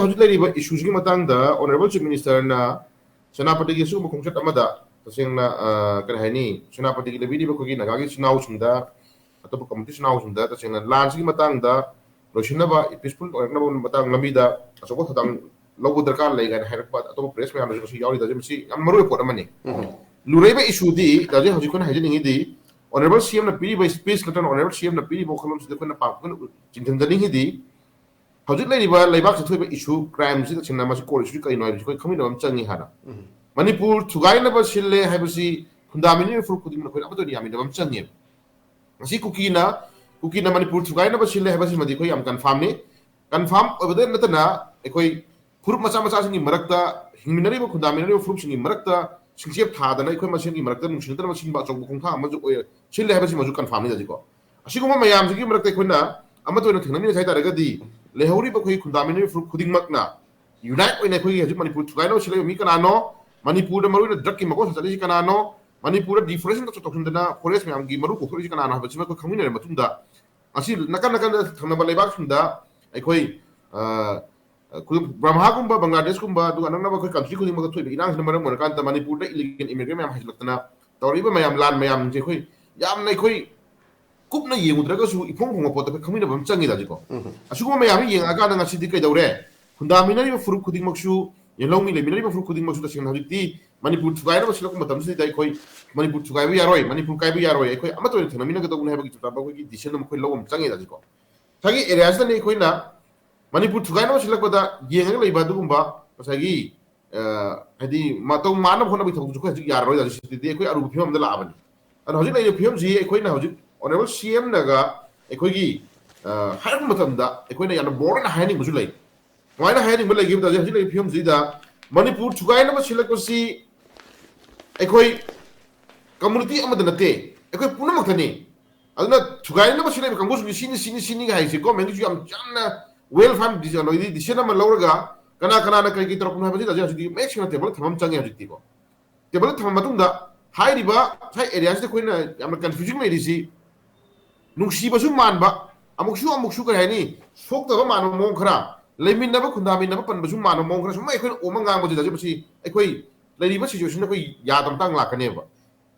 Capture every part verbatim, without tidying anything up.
ꯍꯧꯖꯤꯛ ꯂꯩꯔꯤꯕ ꯏꯁꯨꯁꯤꯒꯤ ꯃꯇꯥꯡꯗ Honourable Chief Minister ꯅ ꯁꯦꯅꯥꯄꯇꯤꯒꯤ ꯑꯁꯤꯒꯨꯝꯕ ꯈꯣꯡꯆꯠ ꯑꯃꯗ ꯇꯁꯦꯡꯅ, ꯑ, ꯀꯔꯤ ꯍꯥꯏꯅꯤ, ꯁꯦꯅꯥꯄꯇꯤꯒꯤ ꯂꯩꯕꯤꯔꯤꯕ ꯑꯩꯈꯣꯏꯒꯤ ꯅꯥꯒꯥꯒꯤ ꯏꯆꯤꯟ ꯏꯅꯥꯎꯁꯤꯡꯗ, ꯑꯇꯣꯞꯄ community ꯏꯆꯤꯟ ꯏꯅꯥꯎꯁꯤꯡꯗ ꯇꯁꯦꯡꯅ ꯂꯥꯟꯁꯤꯒꯤ ꯃꯇꯥꯡꯗ ꯂꯣꯏꯁꯤꯟꯅꯕ, peaceful ꯑꯣꯏꯔꯛꯅꯕ ꯃꯇꯥꯡ ꯂꯝꯕꯤꯗ ꯑꯆꯧꯕ ꯊꯧꯗꯥꯡ ꯂꯧꯕ ꯗꯔꯀꯥꯔ ꯂꯩ ꯀꯥꯏꯅ ꯍꯥꯏꯔꯛꯄ ꯑꯇꯣꯞꯄ press ꯃꯌꯥꯝꯗꯁꯨ ꯃꯁꯤ ꯌꯥꯎꯔꯤꯗꯁꯦ, ꯃꯁꯤ ꯌꯥꯝ ꯃꯔꯨꯑꯣꯏꯕ ꯄꯣꯠ ꯑꯃꯅꯤ꯫ ꯎꯝ꯫ ꯂꯨꯔꯛꯏꯕ ꯏꯁꯨꯗꯤ ꯍꯧꯖꯤꯛ ꯍꯧꯖꯤꯛ ꯑꯩꯈꯣꯏꯅ ꯍꯥꯏꯖꯅꯤꯡꯉꯤꯗꯤ, Honourable C M ꯅ ꯄꯤꯔꯤꯕ speech ꯅꯠꯇ꯭ꯔꯒ Honourable C M ꯅ ꯄꯤꯔꯤꯕ ꯋꯥꯈꯜꯂꯣꯟꯁꯤꯗ ꯑꯩꯈꯣꯏꯅ ꯄꯥꯝ-, ꯑꯩꯈꯣꯏꯅ ꯆꯤꯡꯁꯤꯟꯖꯅꯤꯡꯉꯤꯗꯤ, ꯍꯧꯖꯤꯛ ꯂꯩꯔꯤꯕ ꯂꯩꯕꯥꯛꯁꯤꯗ ꯊꯣꯛꯏꯕ ꯏꯁꯨ, crimeꯁꯤ ꯇꯁꯦꯡꯅ ꯃꯁꯤ core issue ꯀꯔꯤꯅꯣ ꯍꯥꯏꯕꯁꯤ ꯑꯩꯈꯣꯏ ꯈꯪꯃꯤꯟꯅꯕ ꯑꯃ ꯆꯪꯉꯤ ꯍꯥꯟꯅ꯫ ꯎꯝ꯫ ꯃꯅꯤꯄꯨꯔ ꯊꯨꯒꯥꯏꯅꯕ ꯁꯤꯜꯂꯦ ꯍꯥꯏꯕꯁꯤ ꯈꯨꯟꯗꯥꯃꯤꯟꯅꯔꯤꯕ ꯐꯨꯔꯨꯞ ꯈꯨꯗꯤꯡꯃꯛ ꯑꯩꯈꯣꯏꯅ ꯑꯃꯠꯇ ꯑꯣꯏꯅ ꯌꯥꯃꯤꯟꯅꯕ ꯑꯃ ꯆꯪꯉꯦꯕ꯫ ꯉꯁꯤ ꯀꯨꯀꯤꯅ, ꯀꯨꯀꯤꯅ ꯃꯅꯤꯄꯨꯔ ꯊꯨꯒꯥꯏꯅꯕ ꯁꯤꯜꯂꯦ ꯍꯥꯏꯕꯁꯤꯃꯗꯤ ꯑꯩꯈꯣꯏ ꯌꯥꯝ confirmꯅꯤ꯫ Confirm ꯑꯣꯏꯕꯗ ꯅꯠꯇꯅ ꯑꯩꯈꯣꯏ ꯐꯨꯔꯨꯞ ꯃꯆꯥ ꯃꯆꯥꯁꯤꯡꯒꯤ ꯃꯔꯛꯇ, ꯍꯤꯡꯃꯤꯟꯅꯔꯤꯕ, ꯈꯨꯟꯗꯥꯃꯤꯟꯅꯔꯤꯕ ꯐꯨꯔꯨꯞꯁꯤꯡꯒꯤ ꯃꯔꯛꯇ ꯁꯤꯡꯆꯦꯞ ꯊꯥꯗꯅ ꯑꯩꯈꯣꯏ ꯃꯁꯦꯟꯒꯤ ꯃꯔꯛꯇ ꯅꯨꯡꯁꯤꯅꯗꯅꯕ ꯁꯤꯟꯕ ꯑꯆꯧꯕ ꯈꯣꯡꯊꯥꯡ ꯑꯃꯁꯨ ꯑꯣꯏ, ꯁꯤꯜꯂꯦ ꯍꯥꯏꯕꯁꯤꯃꯁꯨ confirmꯅꯤ ꯍꯧꯖꯤꯛꯀꯣ꯫ ꯑꯁꯤꯒꯨꯝꯕ ꯃꯌꯥꯝꯁꯤꯒꯤ ꯃꯔꯛꯇ ꯑꯩꯈꯣꯏꯅ ꯑꯃꯠꯇ ꯑꯣꯏꯅ ꯊꯦꯡꯅꯃꯤꯟꯅꯁꯦ ꯍꯥꯏ ꯇꯥꯔꯒꯗꯤ, ꯂꯩꯍꯧꯔꯤꯕ ꯑꯩꯈꯣꯏ ꯈꯨꯟꯗꯥꯃꯤꯟꯅꯔꯤꯕ ꯐꯨꯔꯨꯞ ꯈꯨꯗꯤꯡꯃꯛꯅ unite ꯑꯣꯏꯅ ꯑꯩꯈꯣꯏꯒꯤ ꯍꯧꯖꯤꯛ ꯃꯅꯤꯄꯨꯔ ꯊꯨꯒꯥꯏꯅꯕ ꯁꯤꯜꯂꯛꯏꯕ ꯃꯤ ꯀꯅꯥꯅꯣ, ꯃꯅꯤꯄꯨꯔꯗ ꯃꯔꯨꯑꯣꯏꯅ drugꯀꯤ ꯃꯀꯣꯛ ꯁꯥꯖꯠꯂꯤꯁꯤ ꯀꯅꯥꯅꯣ, ꯃꯅꯤꯄꯨꯔꯗ deforestation ꯇꯧꯁꯤꯟ ꯇꯧꯁꯤꯟꯗꯅ forest ꯃꯌꯥꯝꯒꯤ ꯃꯔꯨ ꯀꯣꯛꯊꯣꯛꯂꯤꯁꯤ ꯀꯅꯥꯅꯣ ꯍꯥꯏꯕꯁꯤꯃ ꯑꯩꯈꯣꯏ ꯈꯪꯃꯤꯟꯅꯔꯕ ꯃꯇꯨꯡꯗ, ꯉꯁꯤ ꯅꯥꯀꯟ ꯅꯥꯀꯟꯗ ꯊꯪꯅꯕ ꯂꯩꯕꯥꯛꯁꯤꯡꯗ ꯑꯩꯈꯣꯏ, ꯑ, ꯈꯨꯗꯝ, ꯕ꯭ꯔꯝꯍꯥꯒꯨꯝꯕ, ꯕꯪꯒ꯭ꯂꯥꯗꯦꯁꯀꯨꯝꯕ, ꯑꯗꯨꯒ ꯑꯅꯛꯅꯕ ꯑꯩꯈꯣꯏ country ꯈꯨꯗꯤꯡꯃꯛꯇ ꯊꯣꯛꯏꯕ ꯏꯔꯥꯡꯁꯤꯅ ꯃꯔꯝ ꯑꯣꯏꯔꯀꯥꯟꯗ ꯃꯅꯤꯄꯨꯔꯗ illegal immigrant ꯃꯌꯥꯝ ꯍꯥꯏꯖꯤꯜꯂꯛꯇꯅ ꯇꯧꯔꯛꯏꯕ ꯃꯌꯥꯝ, ꯂꯥꯟ ꯃꯌꯥꯝꯁꯦ ꯑꯩꯈꯣꯏ ꯌꯥꯝꯅ ꯑꯩꯈꯣꯏ ꯀꯨꯞꯅ ꯌꯦꯡꯉꯨꯗ꯭ꯔꯒꯁꯨ ꯏꯐꯣꯡ ꯐꯣꯡꯕ ꯄꯣꯠꯇ ꯑꯩꯈꯣꯏ ꯈꯪꯃꯤꯟꯅꯕ ꯑꯃ ꯆꯪꯉꯤꯗ ꯍꯧꯖꯤꯛꯀꯣ꯫ ꯎꯝ꯫ ꯑꯁꯤꯒꯨꯝꯕ ꯃꯌꯥꯝ ꯑꯃ ꯌꯦꯡꯉꯛꯑꯀꯥꯟꯗ ꯉꯁꯤꯗꯤ ꯀꯩꯗꯧꯔꯦ? ꯈꯨꯟꯗꯥꯃꯤꯟꯅꯔꯤꯕ ꯐꯨꯔꯨꯞ ꯈꯨꯗꯤꯡꯃꯛꯁꯨ, ꯂꯧꯃꯤ ꯂꯩꯃꯤꯟꯅꯔꯤꯕ ꯐꯨꯔꯨꯞ ꯈꯨꯗꯤꯡꯃꯛꯁꯨ ꯇꯁꯦꯡꯅ ꯍꯧꯖꯤꯛꯇꯤ ꯃꯅꯤꯄꯨꯔ ꯊꯨꯒꯥꯏꯅꯕ ꯁꯤꯜꯂꯛꯄ ꯃꯇꯝꯁꯤꯗ ꯑꯩꯈꯣꯏ ꯃꯅꯤꯄꯨꯔ ꯊꯨꯒꯥꯏꯕ ꯌꯥꯔꯣꯏ, ꯃꯅꯤꯄꯨꯔ ꯀꯥꯏꯕ ꯌꯥꯔꯣꯏ, ꯑꯩꯈꯣꯏ ꯑꯃꯠꯇ ꯑꯣꯏꯅ ꯊꯦꯡꯅꯃꯤꯟꯅꯒꯗꯧꯕꯅꯤ ꯍꯥꯏꯕꯒꯤ ꯆꯞ ꯆꯥꯕ ꯑꯩꯈꯣꯏꯒꯤ decision ꯑꯃ ꯑꯩꯈꯣꯏ ꯂꯧꯕ ꯑꯃ ꯆꯪꯉꯦꯗ ꯍꯧꯖꯤꯛꯀꯣ꯫ ꯉꯁꯥꯏꯒꯤ areaꯁꯤꯗꯅꯤ ꯑꯩꯈꯣꯏꯅ ꯃꯅꯤꯄꯨꯔ ꯊꯨꯒꯥꯏꯅꯕ ꯁꯤꯜꯂꯛꯄꯗ ꯌꯦꯡꯉꯒ ꯂꯩꯕ ꯑꯗꯨꯒꯨꯝꯕ ꯉꯁꯥꯏꯒꯤ, ꯑ, ꯍꯥꯏꯗꯤ ꯃꯇꯧ ꯃꯥꯟꯅꯕ ꯍꯣꯠꯅꯕꯒꯤ ꯊꯕꯛꯁꯨ ꯑꯩꯈꯣꯏ ꯍꯧꯖꯤꯛ ꯌꯥꯔꯔꯣꯏꯗ, ꯁꯤꯗꯤ ꯑꯩꯈꯣꯏ ꯑꯔꯨꯕ ꯐꯤꯕꯝ ꯑꯃꯗ ꯂꯥꯛꯑꯕꯅꯤ꯫ ꯑꯗꯣ ꯍꯧꯖꯤꯛ ꯂꯩꯔꯤꯕ ꯐꯤꯕꯝꯁꯤ ꯑꯩꯈꯣꯏꯅ ꯍꯧꯖꯤꯛ Honourable C M ꯅꯒ ꯑꯩꯈꯣꯏꯒꯤ, ꯑ, ꯍꯥꯏꯔꯛꯄ ꯃꯇꯝꯗ ꯑꯩꯈꯣꯏꯅ ꯌꯥꯝꯅ bold ꯑꯣꯏꯅ ꯍꯥꯏꯍꯟꯅꯤꯡꯕꯁꯨ ꯂꯩ꯫ ꯀꯃꯥꯏꯅ ꯍꯥꯏꯍꯟꯅꯤꯡꯕ ꯂꯩꯒꯦ ꯍꯥꯏꯕꯗ, ꯍꯧꯖꯤꯛ ꯂꯩꯔꯤꯕ ꯐꯤꯕꯝꯁꯤꯗ ꯃꯅꯤꯄꯨꯔ ꯊꯨꯒꯥꯏꯅꯕ ꯁꯤꯜꯂꯛꯄꯁꯤ ꯑꯩꯈꯣꯏ community ꯑꯃꯗ ꯅꯠꯇꯦ, ꯑꯩꯈꯣꯏ ꯄꯨꯝꯅꯃꯛꯇꯅꯤ꯫ ꯑꯗꯨꯅ ꯊꯨꯒꯥꯏꯅꯕ ꯁꯤꯜꯂꯛꯏꯕ ꯀꯥꯡꯕꯨꯁꯤꯡꯁꯤ ꯁꯤꯅꯤ, ꯁꯤꯅꯤ, ꯁꯤꯅꯤ ꯍꯥꯏꯁꯦꯀꯣ, ꯃꯦꯝꯒꯤꯁꯨ ꯌꯥꯝ ꯌꯥꯝꯅ well formed decision, decision ꯑꯃ ꯂꯧꯔꯒ ꯀꯅꯥ ꯀꯅꯥꯅ ꯀꯔꯤ ꯀꯔꯤ ꯇꯧꯔꯛꯄꯅꯣ ꯍꯥꯏꯕꯁꯤ ꯍꯧꯖꯤꯛ ꯍꯧꯖꯤꯛꯇꯤ ꯃꯌꯦꯛ ꯁꯦꯡꯅ table ꯊꯝꯕ ꯑꯃ ꯆꯪꯉꯦ ꯍꯧꯖꯤꯛꯇꯤꯀꯣ꯫ Table ꯊꯝꯃ ꯃꯇꯨꯡꯗ ꯍꯥꯏꯔꯤꯕ ꯉꯁꯥꯏ areaꯁꯤꯗ ꯑꯩꯈꯣꯏꯅ ꯌꯥꯝꯅ confusing ꯂꯩꯔꯤꯁꯤ, ꯅꯨꯡꯁꯤꯕꯁꯨ ꯃꯥꯟꯕ, ꯑꯃꯨꯛꯁꯨ ꯑꯃꯨꯛꯁꯨ ꯀꯔꯤ ꯍꯥꯏꯅꯤ, ꯁꯣꯛꯇꯕ ꯃꯥꯟꯕ ꯃꯑꯣꯡ ꯈꯔ, ꯂꯩꯃꯤꯟꯅꯕ, ꯈꯨꯟꯗꯥꯃꯤꯟꯅꯕ ꯄꯟꯕꯁꯨ ꯃꯥꯟꯕ ꯃꯑꯣꯡ ꯈꯔ ꯁꯨꯝ ꯑꯩꯈꯣꯏꯅ ꯑꯣꯝꯃ ꯉꯥꯡꯕꯁꯤꯗ ꯍꯧꯖꯤꯛ ꯃꯁꯤ ꯑꯩꯈꯣꯏ ꯂꯩꯔꯤꯕ situation ꯑꯩꯈꯣꯏ ꯌꯥꯗꯕ ꯃꯇꯥꯡ ꯂꯥꯛꯀꯅꯦꯕ꯫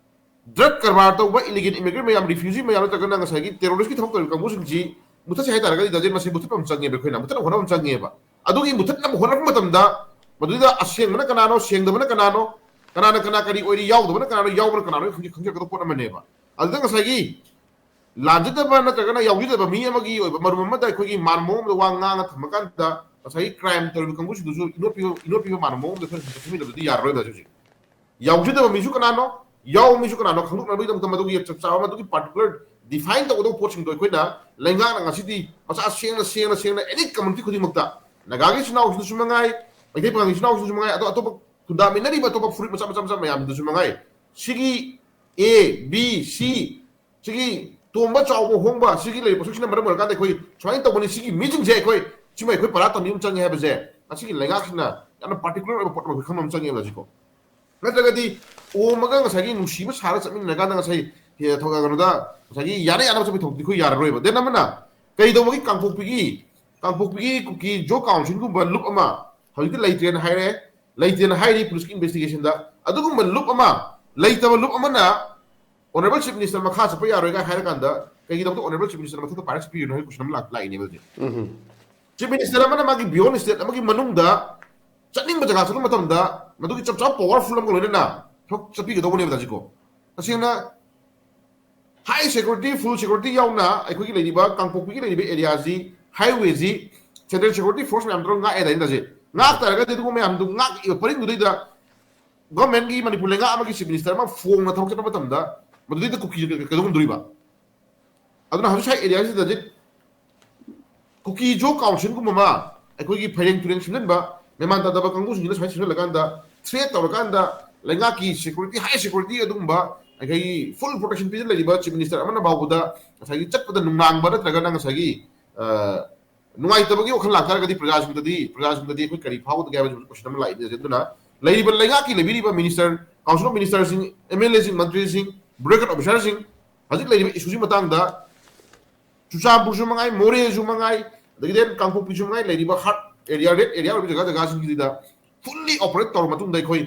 ꯗ꯭ꯔꯒ ꯀꯔꯕꯥꯔ ꯇꯧꯕ ꯏꯂꯤꯒꯦꯜ ꯏꯃꯤꯒ꯭ꯔꯦꯟ ꯃꯌꯥꯝ, ꯔꯤꯐ꯭ꯌꯨꯖꯤ ꯃꯌꯥꯝ ꯅꯠꯇ꯭ꯔꯒꯅ ꯉꯁꯥꯏꯒꯤ ꯇꯦꯔꯣꯔꯤꯁꯀꯤ ꯊꯕꯛ ꯇꯧꯔꯤꯕ ꯀꯥꯡꯕꯨꯁꯤꯡꯁꯤ ꯃꯨꯊꯠꯁꯦ ꯍꯥꯏꯇꯥꯔꯒꯗꯤ ꯗꯥꯖꯤꯠ ꯃꯁꯤ ꯃꯨꯊꯠꯄ ꯑꯃ ꯆꯪꯉꯦꯕ, ꯑꯩꯈꯣꯏꯅ ꯃꯨꯊꯠꯅꯕ ꯍꯣꯠꯅꯕ ꯑꯃ ꯆꯪꯉꯦꯕ꯫ ꯑꯗꯨꯒꯤ ꯃꯨꯊꯠꯅꯕ ꯍꯣꯠꯅꯔꯛꯄ ꯃꯇꯝꯗ ꯃꯗꯨꯗ ꯑꯁꯦꯡꯕꯅ ꯀꯅꯥꯅꯣ, ꯁꯦꯡꯗꯕꯅ ꯀꯅꯥꯅꯣ, ꯀꯅꯥꯅ ꯀꯅꯥ ꯀꯔꯤ ꯑꯣꯏꯔꯤ, ꯌꯥꯎꯗꯕꯅ ꯀꯅꯥꯅꯣ, ꯌꯥꯎꯕꯅ ꯀꯅꯥꯅꯣ ꯈꯪꯖ-, ꯈꯪꯖꯔꯛꯀꯗꯕ ꯄꯣꯠ ꯑꯃꯅꯦꯕ꯫ ꯑꯗꯨꯗ ꯉꯁꯥꯏꯒꯤ ꯂꯥꯟꯖꯗꯕ ꯅꯠꯇ꯭ꯔꯒꯅ ꯌꯥꯎꯖꯗꯕ ꯃꯤ ꯑꯃꯒꯤ ꯑꯣꯏꯕ ꯃꯔꯨꯝ ꯑꯃꯗ ꯑꯩꯈꯣꯏꯒꯤ ꯃꯥꯟꯕ ꯃꯑꯣꯡꯗ ꯋꯥ ꯉꯥꯡꯉ ꯊꯝꯃꯀꯥꯟꯗ ꯉꯁꯥꯏꯒꯤ ꯀ꯭ꯔꯥꯏꯝ ꯇꯧꯔꯤꯕ ꯀꯥꯡꯕꯨꯁꯤꯡꯗꯨꯁꯨ ꯏꯅꯣꯠꯄꯤꯕ, ꯏꯅꯣꯠꯄꯤꯕ ꯃꯥꯟꯕ ꯃꯑꯣꯡꯗ ꯑꯩꯈꯣꯏꯅ ꯍꯦꯟꯖꯤꯟ ꯈꯨꯃꯤꯟꯅꯕꯗꯤ ꯌꯥꯔꯔꯣꯏꯕ ꯍꯧꯖꯤꯛ ꯍꯧꯖꯤꯛ꯫ ꯌꯥꯎꯖꯗꯕ ꯃꯤꯁꯨ ꯀꯅꯥꯅꯣ, ꯌꯥꯎꯕ ꯃꯤꯁꯨ ꯀꯅꯥꯅꯣ ꯈꯪꯗꯣꯛꯅꯕꯒꯤꯗꯃꯛꯇ ꯃꯗꯨꯒꯤ ꯆꯞ ꯆꯥꯕ, ꯃꯗꯨꯒꯤ particular define ꯇꯧꯒꯗꯧꯕ ꯄꯣꯠꯁꯤꯡꯗꯣ ꯑꯩꯈꯣꯏꯅ ꯂꯩꯉꯥꯛꯅ ꯉꯁꯤꯗꯤ ꯃꯁꯥ ꯁꯦꯡꯅ, ꯁꯦꯡꯅ, ꯁꯦꯡꯅ any community ꯈꯨꯗꯤꯡꯃꯛꯇ, ꯅꯥꯒꯥꯒꯤ ꯏꯆꯤꯟ ꯏꯅꯥꯎꯁꯤꯡꯗꯁꯨ ꯃꯉꯥꯏ, ꯃꯩꯇꯩ ꯄꯥꯉꯜꯒꯤ ꯏꯆꯤꯟ ꯏꯅꯥꯎꯁꯤꯡꯗꯁꯨ ꯃꯉꯥꯏ, ꯑꯗꯣ ꯑꯇꯣꯞꯄ ꯈꯨꯟꯗꯥꯃꯤꯟꯅꯔꯤꯕ ꯑꯇꯣꯞꯄ ꯐꯨꯔꯨꯞ ꯃꯆꯥ ꯃꯆꯥ ꯃꯆꯥ ꯃꯌꯥꯝꯗꯁꯨ ꯃꯉꯥꯏ, ꯁꯤꯒꯤ A, B, C, ꯁꯤꯒꯤ ꯇꯣꯡꯕ ꯆꯥꯎꯕ ꯍꯣꯡꯕ ꯁꯤꯒꯤ ꯂꯩꯔꯤꯕ ꯄꯣꯠꯁꯛꯁꯤꯅ ꯃꯔꯝ ꯑꯣꯏꯔꯀꯥꯟꯗ ꯑꯩꯈꯣꯏ ꯁꯨꯃꯥꯏꯅ ꯇꯧꯕꯅꯤ, ꯁꯤꯒꯤ ꯃꯤꯁꯤꯡꯁꯦ ꯑꯩꯈꯣꯏ ꯁꯤꯃ ꯑꯩꯈꯣꯏ ꯄꯔꯥ ꯇꯝꯕꯤꯕ ꯑꯃ ꯆꯪꯉꯦ ꯍꯥꯏꯕꯁꯦ ꯉꯁꯤꯒꯤ ꯂꯩꯉꯥꯛꯁꯤꯅ ꯌꯥꯝꯅ particular ꯑꯣꯏꯕ ꯄꯣꯠ ꯑꯃ ꯑꯩꯈꯣꯏ ꯈꯪꯕ ꯑꯃ ꯆꯪꯉꯦꯕ ꯍꯧꯖꯤꯛꯀꯣ꯫ ꯅꯠꯇ꯭ꯔꯒꯗꯤ ꯑꯣꯝꯃꯒ ꯉꯁꯥꯏꯒꯤ ꯅꯨꯡꯁꯤꯕ ꯁꯥꯔꯒ ꯆꯠꯃꯤꯟꯅꯔꯀꯥꯟꯗ ꯉꯁꯥꯏ ꯍꯦ-, ꯊꯧ-, ꯀꯩꯅꯣꯗ ꯉꯁꯥꯏꯒꯤ ꯌꯥꯅ ꯌꯥꯅꯕ ꯆꯠꯄꯒꯤ ꯊꯕꯛꯇꯤ ꯑꯩꯈꯣꯏ ꯌꯥꯔꯔꯣꯏꯕ꯫ Then ꯑꯃꯅ ꯀꯩꯗꯧꯕꯒꯤ ꯀꯥꯡꯄꯣꯛꯄꯤꯒꯤ, ꯀꯥꯡꯄꯣꯛꯄꯤꯒꯤ ꯀꯨꯀꯤ ꯖꯣ ꯀꯥꯎꯟꯁꯤꯜꯒꯨꯝꯕ ꯂꯨꯞ ꯑꯃ ꯍꯧꯖꯤꯛꯇꯤ ꯂꯩꯇ꯭ꯔꯦꯅ ꯍꯥꯏꯔꯦ, ꯂꯩꯇꯦꯅ ꯍꯥꯏꯔꯤ ꯄꯨꯂꯤꯁꯀꯤ ꯏꯟꯚꯦꯁꯇꯤꯒꯦꯁꯟꯗ꯫ ꯑꯗꯨꯒꯨꯝꯕ ꯂꯨꯞ ꯑꯃ, ꯂꯩꯇꯕ ꯂꯨꯞ ꯑꯃꯅ Honourable Chief Minister ꯃꯈꯥ ꯆꯠꯄ ꯌꯥꯔꯣꯏꯒꯥꯏ ꯍꯥꯏꯔꯀꯥꯟꯗ ꯀꯩꯒꯤꯗꯃꯛꯇ Honourable Chief Minister ꯃꯊꯛꯇ ꯄꯥꯏꯔꯛꯄꯤꯔꯤꯅꯣ ꯍꯥꯏꯕ question ꯑꯃ ꯂꯥꯛ-, ꯂꯥꯛꯏꯅꯦꯕ ꯍꯧꯖꯤꯛ꯫ Chief Minister ꯑꯃꯅ ꯃꯥꯒꯤ beyond state ꯑꯃꯒꯤ ꯃꯅꯨꯡꯗ ꯆꯠꯅꯤꯡꯕ ꯖꯒꯥ ꯆꯠꯄ ꯃꯇꯝꯗ ꯃꯗꯨꯒꯤ ꯆꯞ ꯆꯥꯕ powerful ꯑꯃꯒ ꯂꯣꯏꯅꯅ ꯊꯕꯛ ꯆꯠꯄꯤꯒꯗꯧꯕꯅꯦꯕ ꯍꯧꯖꯤꯛꯀꯣ꯫ ꯇꯁꯦꯡꯅ high security, full security ꯌꯥꯎꯅ ꯑꯩꯈꯣꯏꯒꯤ ꯂꯩꯔꯤꯕ ꯀꯥꯡꯄꯣꯛꯄꯤꯒꯤ ꯂꯩꯔꯤꯕ areaꯁꯤ, highwayꯁꯤ central security force ꯃꯌꯥꯝ ꯇꯧꯔꯒ ꯉꯥꯛꯑꯦ ꯍꯥꯏꯅ ꯇꯥꯖꯩ꯫ ꯉꯥꯛ ꯇꯥꯔꯒꯗꯤ ꯑꯗꯨꯒꯨꯝꯕ ꯃꯌꯥꯝꯗꯨ ꯉꯥꯛꯏꯕ ꯄꯔꯤꯡꯗꯨꯗꯩꯗ governmentꯀꯤ ꯃꯅꯤꯄꯨꯔ ꯂꯩꯉꯥꯛ ꯑꯃꯒꯤ Chief Minister ꯑꯃ ꯐꯣꯡꯅ ꯊꯕꯛ ꯆꯠꯄ ꯃꯇꯝꯗ ꯃꯗꯨꯗꯩꯗ ꯀꯨꯀꯤ ꯀꯩꯗꯧ ꯉꯝꯗꯣꯔꯤꯕ? ꯑꯗꯨꯅ ꯍꯧꯖꯤꯛ ꯁ꯭ꯋꯥꯏ areaꯁꯤꯗ ꯍꯧꯖꯤꯛ ꯀꯨꯀꯤ ꯖꯣ ꯀꯥꯎꯟꯁꯤꯜꯒꯨꯝꯕ ꯑꯃ ꯑꯩꯈꯣꯏꯒꯤ ꯐꯩꯔꯦꯡ ꯇꯨꯔꯦꯡ ꯁꯦꯝꯖꯤꯟꯕ, ꯃꯦꯃꯥꯟ ꯇꯥꯗꯕ ꯀꯥꯡꯕꯨꯁꯤꯡꯁꯤꯅ ꯁꯨꯃꯥꯏꯅ ꯁꯦꯝꯖꯤꯜꯂꯀꯥꯟꯗ threat ꯇꯧꯔꯀꯥꯟꯗ ꯂꯩꯉꯥꯛꯀꯤ security, high security ꯑꯗꯨꯒꯨꯝꯕ ꯑꯩꯈꯣꯏꯒꯤ full protection ꯄꯤꯗꯅ ꯂꯩꯔꯤꯕ Chief Minister ꯑꯃꯅ ꯐꯥꯎꯕꯗ ꯉꯁꯥꯏꯒꯤ ꯆꯠꯄꯗ ꯅꯨꯡꯅꯥꯡꯕ ꯅꯠꯇ꯭ꯔꯒꯅ ꯉꯁꯥꯏꯒꯤ, ꯑ, ꯅꯨꯡꯉꯥꯏꯇꯕꯒꯤ ꯋꯥꯈꯜ ꯂꯥꯛꯇꯥꯔꯒꯗꯤ ꯄ꯭ꯔꯖꯥꯁꯤꯡꯗꯗꯤ, ꯄ꯭ꯔꯖꯥꯁꯤꯡꯗꯗꯤ ꯑꯩꯈꯣꯏ ꯀꯔꯤ ꯐꯥꯎꯒꯗꯒꯦ ꯍꯥꯏꯕꯁꯤ question ꯑꯃ ꯂꯥꯛꯏ꯫ ꯑꯗꯨꯅ ꯂꯩꯔꯤꯕ ꯂꯩꯉꯥꯛꯀꯤ ꯂꯩꯕꯤꯔꯤꯕ Minister, Council of Ministerꯁꯤꯡ, MLAꯁꯤꯡ, ꯃꯟꯇ꯭ꯔꯤꯁꯤꯡ, bureaucrat officerꯁꯤꯡ, ꯍꯧꯖꯤꯛ ꯂꯩꯔꯤꯕ issueꯁꯤ ꯃꯇꯥꯡꯗ ꯆꯨꯔꯆꯥꯟꯄꯨꯔꯁꯨ ꯃꯉꯥꯏ, ꯃꯣꯔꯦꯁꯨ ꯃꯉꯥꯏ, ꯑꯗꯒꯤꯗꯤ ꯀꯥꯡꯄꯣꯛꯄꯤꯁꯨ ꯃꯉꯥꯏ ꯂꯩꯔꯤꯕ ꯍꯥꯔꯠ ꯑꯦꯔꯤꯌꯥ, ꯔꯦꯗ ꯑꯦꯔꯤꯌꯥ ꯑꯣꯏꯕ ꯖꯒꯥ ꯖꯒꯥꯁꯤꯡꯁꯤꯗ ꯐꯨꯜꯂꯤ ꯑꯣꯄꯔꯦꯠ ꯇꯧꯔ ꯃꯇꯨꯡꯗ ꯑꯩꯈꯣꯏ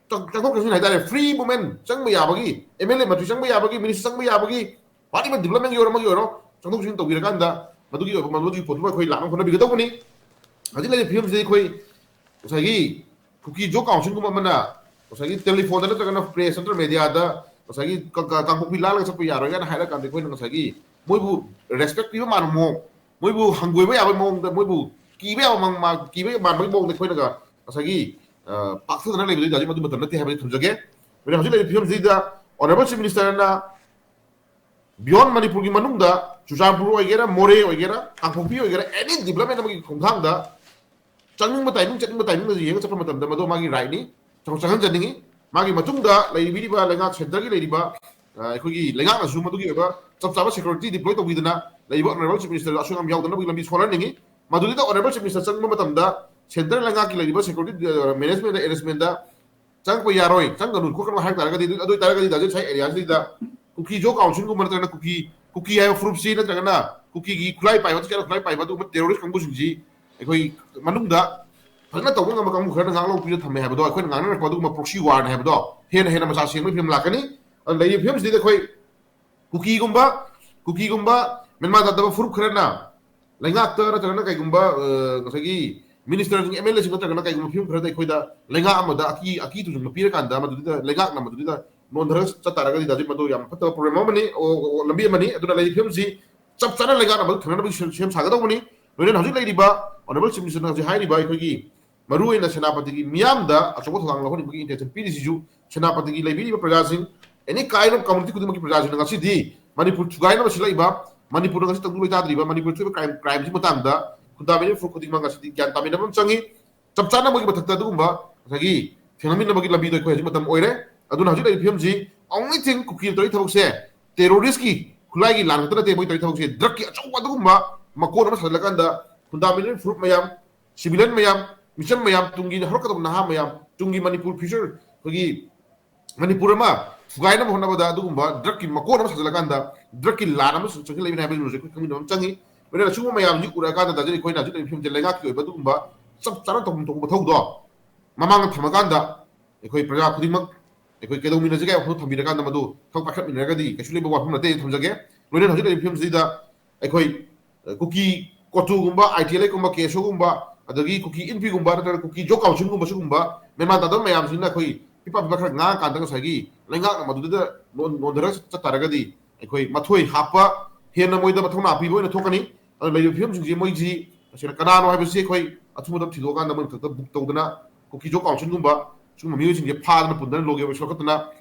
ꯆꯪ- ꯆꯪꯊꯣꯛ ꯆꯪꯁꯤꯟ ꯍꯥꯏꯇꯥꯔꯦ, ꯐ꯭ꯔꯤ ꯃꯨꯚꯃꯦꯟ ꯆꯪꯕ ꯌꯥꯕꯒꯤ, ꯑꯦꯝ ꯑꯦꯜ ꯑꯦ ꯃꯟꯇ꯭ꯔꯤ ꯆꯪꯕ ꯌꯥꯕꯒꯤ, ꯃꯤꯅꯤꯁꯇꯔ ꯆꯪꯕ ꯌꯥꯕꯒꯤ, ꯄꯥꯔꯇꯤ ꯑꯃ ꯗꯤꯕꯂꯞꯃꯦꯟꯒꯤ ꯑꯣꯏꯔꯣ ꯑꯃꯒꯤ ꯑꯣꯏꯔꯣ ꯆꯪꯊꯣꯛ ꯆꯪꯁꯤꯟ ꯇꯧꯕꯤꯔꯀꯥꯟꯗ ꯃꯗꯨꯒꯤ ꯑꯣꯏꯕ ꯃꯗꯨꯒꯤ ꯄꯣꯠꯇꯨꯃ ꯑꯩꯈꯣꯏ ꯂꯥꯛꯅꯕ ꯍꯣꯠꯅꯕꯤꯒꯗꯧꯕꯅꯤ꯫ ꯍꯧꯖꯤꯛ ꯂꯩꯔꯤꯕ ꯐꯤꯕꯝꯁꯤꯗ ꯑꯩꯈꯣꯏ ꯉꯁꯥꯏꯒꯤ ꯀꯨꯀꯤ ꯖꯣ ꯀꯥꯎꯟꯁꯤꯜꯒꯨꯝꯕ ꯑꯃꯅ ꯉꯁꯥꯏꯒꯤ ꯇꯦꯂꯤꯐꯣꯟꯗ ꯅꯠꯇ꯭ꯔꯒꯅ ꯄ꯭ꯔꯦꯁ ꯅꯠꯇ꯭ꯔꯒ ꯃꯦꯗꯤꯌꯥꯗ ꯉꯁꯥꯏꯒꯤ ꯀ- ꯀ- ꯀꯥꯡꯄꯣꯛꯄꯤ ꯂꯥꯜꯂꯒ ꯆꯠꯄ ꯌꯥꯔꯣꯏ ꯀꯥꯏꯅ ꯍꯥꯏꯔꯀꯥꯟꯗ ꯑꯩꯈꯣꯏꯅ ꯉꯁꯥꯏꯒꯤ ꯃꯣꯏꯕꯨ ꯔꯦꯁꯄꯦꯛ ꯄꯤꯕ ꯃꯥꯟꯕ ꯃꯑꯣꯡ, ꯃꯣꯏꯕꯨ ꯍꯪꯒꯣꯏꯕ ꯌꯥꯕꯒꯤ ꯃꯑꯣꯡꯗ, ꯃꯣꯏꯕꯨ ꯀꯤꯕ ꯌꯥꯕ ꯃꯥꯡ- ꯃꯥ- ꯀꯤꯕ ꯃꯥꯟꯕꯒꯤ ꯃꯑꯣꯡꯗ ꯑꯩꯈꯣꯏꯅꯒ ꯉꯁꯥꯏꯒꯤ ꯑ, ꯄꯥꯛꯊꯗꯅ ꯂꯩꯕꯗꯨꯗꯤ ꯍꯧꯖꯤꯛ ꯃꯗꯨ ꯃꯇꯝ ꯅꯠꯇꯦ ꯍꯥꯏꯕꯗꯤ ꯊꯝꯖꯒꯦ꯫ ꯑꯗꯨꯅ ꯍꯧꯖꯤꯛ ꯂꯩꯔꯤꯕ ꯐꯤꯕꯝꯁꯤꯗ ꯑꯣꯅꯔꯦꯕꯜ ꯆꯤꯐ ꯃꯤꯅꯤꯁꯇꯔꯅ ꯕꯤꯌꯣꯟ ꯃꯅꯤꯄꯨꯔꯒꯤ ꯃꯅꯨꯡꯗ ꯆꯨꯔꯆꯥꯟꯄꯨꯔ ꯑꯣꯏꯒꯦꯔꯥ, ꯃꯣꯔꯦ ꯑꯣꯏꯒꯦꯔꯥ, ꯀꯥꯡꯄꯣꯛꯄꯤ ꯑꯣꯏꯒꯦꯔꯥ, ꯑꯦꯅꯤ ꯗꯤꯕꯂꯞꯃꯦꯟ ꯑꯃꯒꯤ ꯈꯣꯡꯊꯥꯡꯗ ꯆꯪꯅꯤꯡꯕ ꯇꯥꯏꯃꯤꯡ, ꯆꯠꯅꯤꯡꯕ ꯇꯥꯏꯃꯤꯡꯗ ꯌꯦꯡꯉ ꯆꯠꯄ ꯃꯇꯝꯗ ꯃꯗꯨ ꯃꯥꯒꯤ ꯔꯥꯏꯠꯅꯤ, ꯆꯪ- ꯆꯪꯍꯟꯖꯅꯤꯡꯉꯤ꯫ ꯃꯥꯒꯤ ꯃꯇꯨꯡꯗ ꯂꯩꯕꯤꯔꯤꯕ ꯂꯩꯉꯥꯛ, ꯁꯦꯟꯇꯔꯒꯤ ꯂꯩꯔꯤꯕ, ꯑ, ꯑꯩꯈꯣꯏꯒꯤ ꯂꯩꯉꯥꯛꯅꯁꯨ ꯃꯗꯨꯒꯤ ꯑꯣꯏꯕ ꯆꯞ ꯆꯥꯕ ꯁꯦꯀ꯭ꯌꯨꯔꯤꯇꯤ ꯗꯤꯄ꯭ꯂꯣꯏ ꯇꯧꯕꯤꯗꯅ ꯂꯩꯕ ꯑꯣꯅꯔꯦꯕꯜ ꯆꯤꯐ ꯃꯤꯅꯤꯁꯇꯔ ꯑꯁꯣꯏ ꯑꯉꯥꯝ ꯌꯥꯎꯗꯅꯕꯒꯤ ꯂꯝꯕꯤ ꯁꯣꯜꯍꯟꯅꯤꯡꯉꯤ꯫ ꯃꯗꯨꯗ ꯑꯣꯅꯔꯦꯕꯜ ꯆꯤꯐ ꯃꯤꯅꯤꯁꯇꯔ ꯆꯪꯕ ꯃꯇꯝꯗ ꯁꯦꯟꯇ꯭ꯔꯦꯜ ꯂꯩꯉꯥꯛꯀꯤ ꯂꯩꯔꯤꯕ ꯁꯦꯀ꯭ꯌꯨꯔꯤꯇꯤ, ꯑ, ꯃꯦꯅꯦꯖꯃꯦꯟꯗ, ꯑꯦꯔꯦꯟꯖꯃꯦꯟꯗ ꯆꯪꯉꯛꯄ ꯌꯥꯔꯣꯏ, ꯆꯪꯒꯅꯨ ꯈꯣꯠꯀꯅꯨ ꯍꯥꯏꯕ ꯇꯥꯔꯒꯗꯤ, ꯑꯗꯨ ꯑꯗꯨ ꯑꯣꯏ ꯇꯥꯔꯒꯗꯤ ꯗꯥꯖꯦꯟ ꯁꯥꯏ ꯑꯦꯔꯤꯌꯥꯁꯤꯗ ꯀꯨꯀꯤ ꯖꯣ ꯀꯥꯎꯟꯁꯤꯜꯒꯨꯝꯕ ꯅꯠꯇ꯭ꯔꯒꯅ ꯀꯨꯀꯤ, ꯀꯨꯀꯤ ꯍꯥꯏꯕ ꯐꯨꯔꯨꯞꯁꯤ ꯅꯠꯇ꯭ꯔꯒꯅ ꯀꯨꯀꯤꯒꯤ ꯈꯨꯠꯂꯥꯏ ꯄꯥꯏꯕ, ꯈꯨꯠꯂꯥꯏ ꯄꯥꯏꯕ ꯑꯗꯨꯒꯨꯝꯕ ꯇꯦꯔꯣꯔꯤꯁ ꯀꯥꯡꯕꯨꯁꯤꯡꯁꯤ ꯑꯩꯈꯣꯏ ꯃꯅꯨꯡꯗ ꯐꯖꯅ ꯇꯧꯕ ꯉꯝꯕ ꯀꯥꯡꯕꯨ ꯈꯔꯅ ꯉꯥꯡꯂꯧ ꯄꯤꯔ ꯊꯝꯃꯦ ꯍꯥꯏꯕꯗꯣ, ꯑꯩꯈꯣꯏꯅ ꯉꯥꯡꯅꯔꯛꯄ ꯑꯗꯨꯒꯨꯝꯕ ꯄ꯭ꯔꯣꯛꯁꯤ ꯋꯥꯔꯅꯦ ꯍꯥꯏꯕꯗꯣ ꯍꯦꯟꯅ ꯍꯦꯟꯅ ꯃꯁꯥ ꯁꯦꯡꯕꯒꯤ ꯐꯤꯕꯝ ꯂꯥꯛꯀꯅꯤ꯫ ꯑꯗꯨꯅ ꯂꯩꯔꯤꯕ ꯐꯤꯕꯝꯁꯤꯗ ꯑꯩꯈꯣꯏ ꯀꯨꯀꯤꯒꯨꯝꯕ, ꯀꯨꯀꯤꯒꯨꯝꯕ ꯃꯦꯟꯃꯥꯟ ꯇꯥꯗꯕ ꯐꯨꯔꯨꯞ ꯈꯔꯅ ꯂꯩꯉꯥꯛꯇ ꯅꯠꯇ꯭ꯔꯒꯅ ꯀꯩꯒꯨꯝꯕ, ꯑ, ꯉꯁꯥꯏꯒꯤ ꯃꯤꯅꯤꯁꯇꯔꯁꯤꯡ, ꯑꯦꯝ ꯑꯦꯜ ꯑꯦꯁꯤꯡ ꯅꯠꯇ꯭ꯔꯒꯅ ꯀꯩꯒꯨꯝꯕ ꯐꯤꯕꯝ ꯈꯔꯗ ꯑꯩꯈꯣꯏꯗ ꯂꯩꯉꯥꯛ ꯑꯃꯗ ꯑꯀꯤ, ꯑꯀꯤ ꯇꯨꯖꯨꯡꯕ ꯄꯤꯔꯀꯥꯟꯗ ꯃꯗꯨꯗ ꯂꯩꯉꯥꯛꯅ ꯃꯗꯨꯗ ꯅꯣꯟꯊꯔꯒ ꯆꯠ ꯇꯥꯔꯒꯗꯤ ꯗꯥꯗꯤ ꯃꯗꯨ ꯌꯥꯝ ꯐꯠꯇꯕ ꯄ꯭ꯔꯣꯕ꯭ꯂꯦꯝ ꯑꯃꯅꯤ, ꯑꯣ, ꯑꯣ, ꯂꯝꯕꯤ ꯑꯃꯅꯤ꯫ ꯑꯗꯨꯅ ꯂꯩꯔꯤꯕ ꯐꯤꯕꯝꯁꯤ ꯆꯞ ꯆꯥꯅ ꯂꯩꯉꯥꯛꯅ ꯃꯗꯨ ꯊꯦꯡꯅꯅꯕꯒꯤ ꯁꯦꯝ, ꯁꯦꯝ ꯁꯥꯒꯗꯧꯕꯅꯤ꯫ ꯂꯣꯏꯅꯅ ꯍꯧꯖꯤꯛ ꯂꯩꯔꯤꯕ ꯑꯣꯅꯔꯦꯕꯜ ꯆꯤꯐ ꯃꯤꯅꯤꯁꯇꯔꯅ ꯍꯧꯖꯤꯛ ꯍꯥꯏꯔꯤꯕ ꯑꯩꯈꯣꯏꯒꯤ ꯃꯔꯨꯑꯣꯏꯅ ꯁꯦꯅꯥꯄꯇꯤꯒꯤ ꯃꯤꯌꯥꯝꯗ ꯑꯆꯧꯕ ꯊꯧꯗꯥꯡ ꯂꯧꯍꯟꯅꯤꯡꯕꯒꯤ ꯏꯟꯇꯦꯟꯁꯟ ꯄꯤꯔꯤꯁꯤꯁꯨ ꯁꯦꯅꯥꯄꯇꯤꯒꯤ ꯂꯩꯕꯤꯔꯤꯕ ꯄ꯭ꯔꯖꯥꯁꯤꯡ, ꯑꯦꯅꯤ ꯀꯥꯏꯟ ꯑꯣꯐ ꯀꯝꯃꯨꯅꯤꯇꯤ ꯈꯨꯗꯤꯡꯃꯛꯀꯤ ꯄ꯭ꯔꯖꯥꯁꯤꯡꯅ ꯉꯁꯤꯗꯤ ꯃꯅꯤꯄꯨꯔ ꯊꯨꯒꯥꯏꯅꯕ ꯁꯤꯜꯂꯛꯏꯕ, ꯃꯅꯤꯄꯨꯔꯗ ꯉꯁꯤ ꯇꯪꯗꯨ ꯂꯩꯇꯥꯗ꯭ꯔꯤꯕ, ꯃꯅꯤꯄꯨꯔꯗ ꯊꯣꯛꯏꯕ ꯀ꯭ꯔꯥꯏꯝ, ꯀ꯭ꯔꯥꯏꯝꯁꯤ ꯃꯇꯥꯡꯗ ꯐꯨꯟꯗꯥꯃꯦꯟꯇꯦꯜ ꯐꯣꯔꯁ ꯈꯨꯗꯤꯡꯃꯛ ꯉꯁꯤꯗꯤ ꯒ꯭ꯌꯥꯟ ꯇꯥꯃꯤꯟꯅꯕ ꯑꯃ ꯆꯪꯉꯤ꯫ ꯆꯞ ꯆꯥꯅ ꯃꯣꯏꯒꯤ ꯃꯊꯛꯇ ꯑꯗꯨꯒꯨꯝꯕ ꯉꯁꯥꯏꯒꯤ ꯊꯦꯡꯅꯃꯤꯟꯅꯕꯒꯤ ꯂꯝꯕꯤꯗꯣ ꯑꯩꯈꯣꯏ ꯍꯧꯖꯤꯛ ꯃꯇꯝ ꯑꯣꯏꯔꯦ꯫ ꯑꯗꯨꯅ ꯍꯧꯖꯤꯛ ꯂꯩꯔꯤꯕ ꯐꯤꯕꯝꯁꯤ only thing ꯀꯨꯀꯤꯅ ꯇꯧꯔꯤ ꯊꯕꯛꯁꯦ ꯇꯦꯔꯣꯔꯤꯁꯀꯤ ꯈꯨꯠꯂꯥꯏꯒꯤ ꯂꯥꯟ ꯈꯛꯇ ꯅꯠꯇꯦ ꯃꯣꯏ ꯇꯧꯔꯤ ꯊꯕꯛꯁꯦ, ꯗ꯭ꯔꯒꯀꯤ ꯑꯆꯧꯕ ꯑꯗꯨꯒꯨꯝꯕ ꯃꯀꯣꯟ ꯑꯃ ꯁꯥꯖꯤꯜꯂꯀꯥꯟꯗ ꯐꯨꯟꯗꯥꯃꯦꯟꯇꯦꯜ ꯐꯨꯔꯨꯞ ꯃꯌꯥꯝ, ꯁꯤꯚꯤꯂꯤꯌꯟ ꯃꯌꯥꯝ, ꯃꯤꯆꯝ ꯃꯌꯥꯝ, ꯇꯨꯡꯒꯤ ꯍꯧꯔꯛꯀꯗꯕ ꯅꯍꯥ ꯃꯌꯥꯝ, ꯇꯨꯡꯒꯤ ꯃꯅꯤꯄꯨꯔ ꯐ꯭ꯌꯨꯆꯔ, ꯑꯩꯈꯣꯏꯒꯤ ꯃꯅꯤꯄꯨꯔ ꯑꯃ ꯊꯨꯒꯥꯏꯅꯕ ꯍꯣꯠꯅꯕꯗ ꯑꯗꯨꯒꯨꯝꯕ ꯗ꯭ꯔꯒꯀꯤ ꯃꯀꯣꯟ ꯑꯃ ꯁꯥꯖꯤꯜꯂꯀꯥꯟꯗ ꯗ꯭ꯔꯒꯀꯤ ꯂꯥꯟ ꯑꯃꯁꯨ ꯆꯪꯁꯤꯜꯂꯛꯏꯕꯅꯤ ꯍꯥꯏꯕꯁꯤꯃꯁꯨ ꯑꯩꯈꯣꯏ ꯈꯪꯃꯤꯟꯅꯕ ꯑꯃ ꯆꯪꯉꯤ꯫ ꯂꯣꯏꯅꯅ ꯁꯤꯒꯨꯝꯕ ꯃꯌꯥꯝꯁꯤ ꯎꯔꯛꯑꯀꯥꯟꯗ ꯗꯥꯖꯤꯟ ꯑꯩꯈꯣꯏꯅ ꯍꯧꯖꯤꯛ ꯂꯩꯔꯤꯕ ꯐꯤꯕꯝꯁꯦ ꯂꯩꯉꯥꯛꯀꯤ ꯑꯣꯏꯕ ꯑꯗꯨꯒꯨꯝꯕ ꯆꯞ ꯆꯥꯅ ꯇꯧꯐꯝ ꯊꯣꯛꯄ ꯃꯊꯧꯗꯣ ꯃꯃꯥꯡꯗ ꯊꯝꯃꯀꯥꯟꯗ ꯑꯩꯈꯣꯏ ꯄ꯭ꯔꯖꯥ ꯈꯨꯗꯤꯡꯃꯛ ꯑꯩꯈꯣꯏ ꯀꯩꯗꯧꯃꯤꯟꯅꯁꯤꯒꯦ ꯍꯥꯏꯕ ꯋꯥꯐꯝ ꯊꯝꯕꯤꯔꯀꯥꯟꯗ ꯃꯗꯨ ꯊꯕꯛ ꯄꯥꯏꯈꯠꯃꯤꯟꯅꯔꯒꯗꯤ ꯀꯩꯁꯨ ꯂꯩꯕ ꯋꯥꯐꯝ ꯅꯠꯇꯦ ꯊꯝꯖꯒꯦ꯫ ꯂꯣꯏꯅꯅ ꯍꯧꯖꯤꯛ ꯂꯩꯔꯤꯕ ꯐꯤꯕꯝꯁꯤꯗ ꯑꯩꯈꯣꯏ ꯀꯨꯀꯤ ꯀꯣꯇꯨꯒꯨꯝꯕ, ꯑꯥꯏ ꯇꯤ ꯑꯦꯜ ꯑꯦꯒꯨꯝꯕ, ꯀꯦ ꯑꯦꯁ ꯑꯣꯒꯨꯝꯕ, ꯑꯗꯒꯤ ꯀꯨꯀꯤ ꯏꯟꯄꯤꯒꯨꯝꯕ ꯅꯠꯇ꯭ꯔꯒ ꯀꯨꯀꯤ ꯖꯣꯕ ꯀꯥꯎꯟꯁꯤꯜꯒꯨꯝꯕ ꯁꯤꯒꯨꯝꯕ ꯃꯦꯟꯃꯥꯟ ꯇꯥꯗꯕ ꯃꯌꯥꯝꯁꯤꯅ ꯑꯩꯈꯣꯏ ꯄꯤꯄꯥ ꯄꯤꯄꯥ ꯈꯔ ꯉꯥꯡꯉꯀꯥꯟꯗ ꯉꯁꯥꯏꯒꯤ ꯂꯩꯉꯥꯛꯅ ꯃꯗꯨꯗ ꯅꯣꯟ-, ꯅꯣꯟꯊꯔꯒ ꯆꯠ ꯇꯥꯔꯒꯗꯤ ꯑꯩꯈꯣꯏ ꯃꯊꯣꯏ ꯍꯥꯞꯄ ꯍꯦꯟꯅ ꯃꯣꯏꯗ ꯃꯊꯧꯅꯥ ꯄꯤꯕ ꯑꯣꯏꯅ ꯊꯣꯛꯀꯅꯤ꯫ ꯑꯗꯨꯅ ꯂꯩꯔꯤꯕ ꯐꯤꯕꯝꯁꯤꯡꯁꯤ ꯃꯣꯏꯁꯤ ꯇꯁꯦꯡꯅ ꯀꯅꯥꯅꯣ ꯍꯥꯏꯕꯁꯤ ꯑꯩꯈꯣꯏ ꯑꯊꯨꯕ ꯃꯇꯝ ꯊꯤꯗꯣꯛꯑꯀꯥꯟꯗ ꯃꯣꯏ ꯃꯊꯛꯇ ꯕꯨꯛ ꯇꯧꯗꯅ ꯀꯨꯀꯤ ꯖꯣꯕ ꯀꯥꯎꯟꯁꯤꯜꯒꯨꯝꯕ ꯁꯤꯒꯨꯝꯕ ꯃꯤꯑꯣꯏꯁꯤꯡꯁꯦ ꯐꯥꯗꯅ ꯄꯨꯟꯗꯅ ꯂꯣꯒꯦ ꯑꯣꯏ ꯁꯣꯛꯈꯠꯇꯅ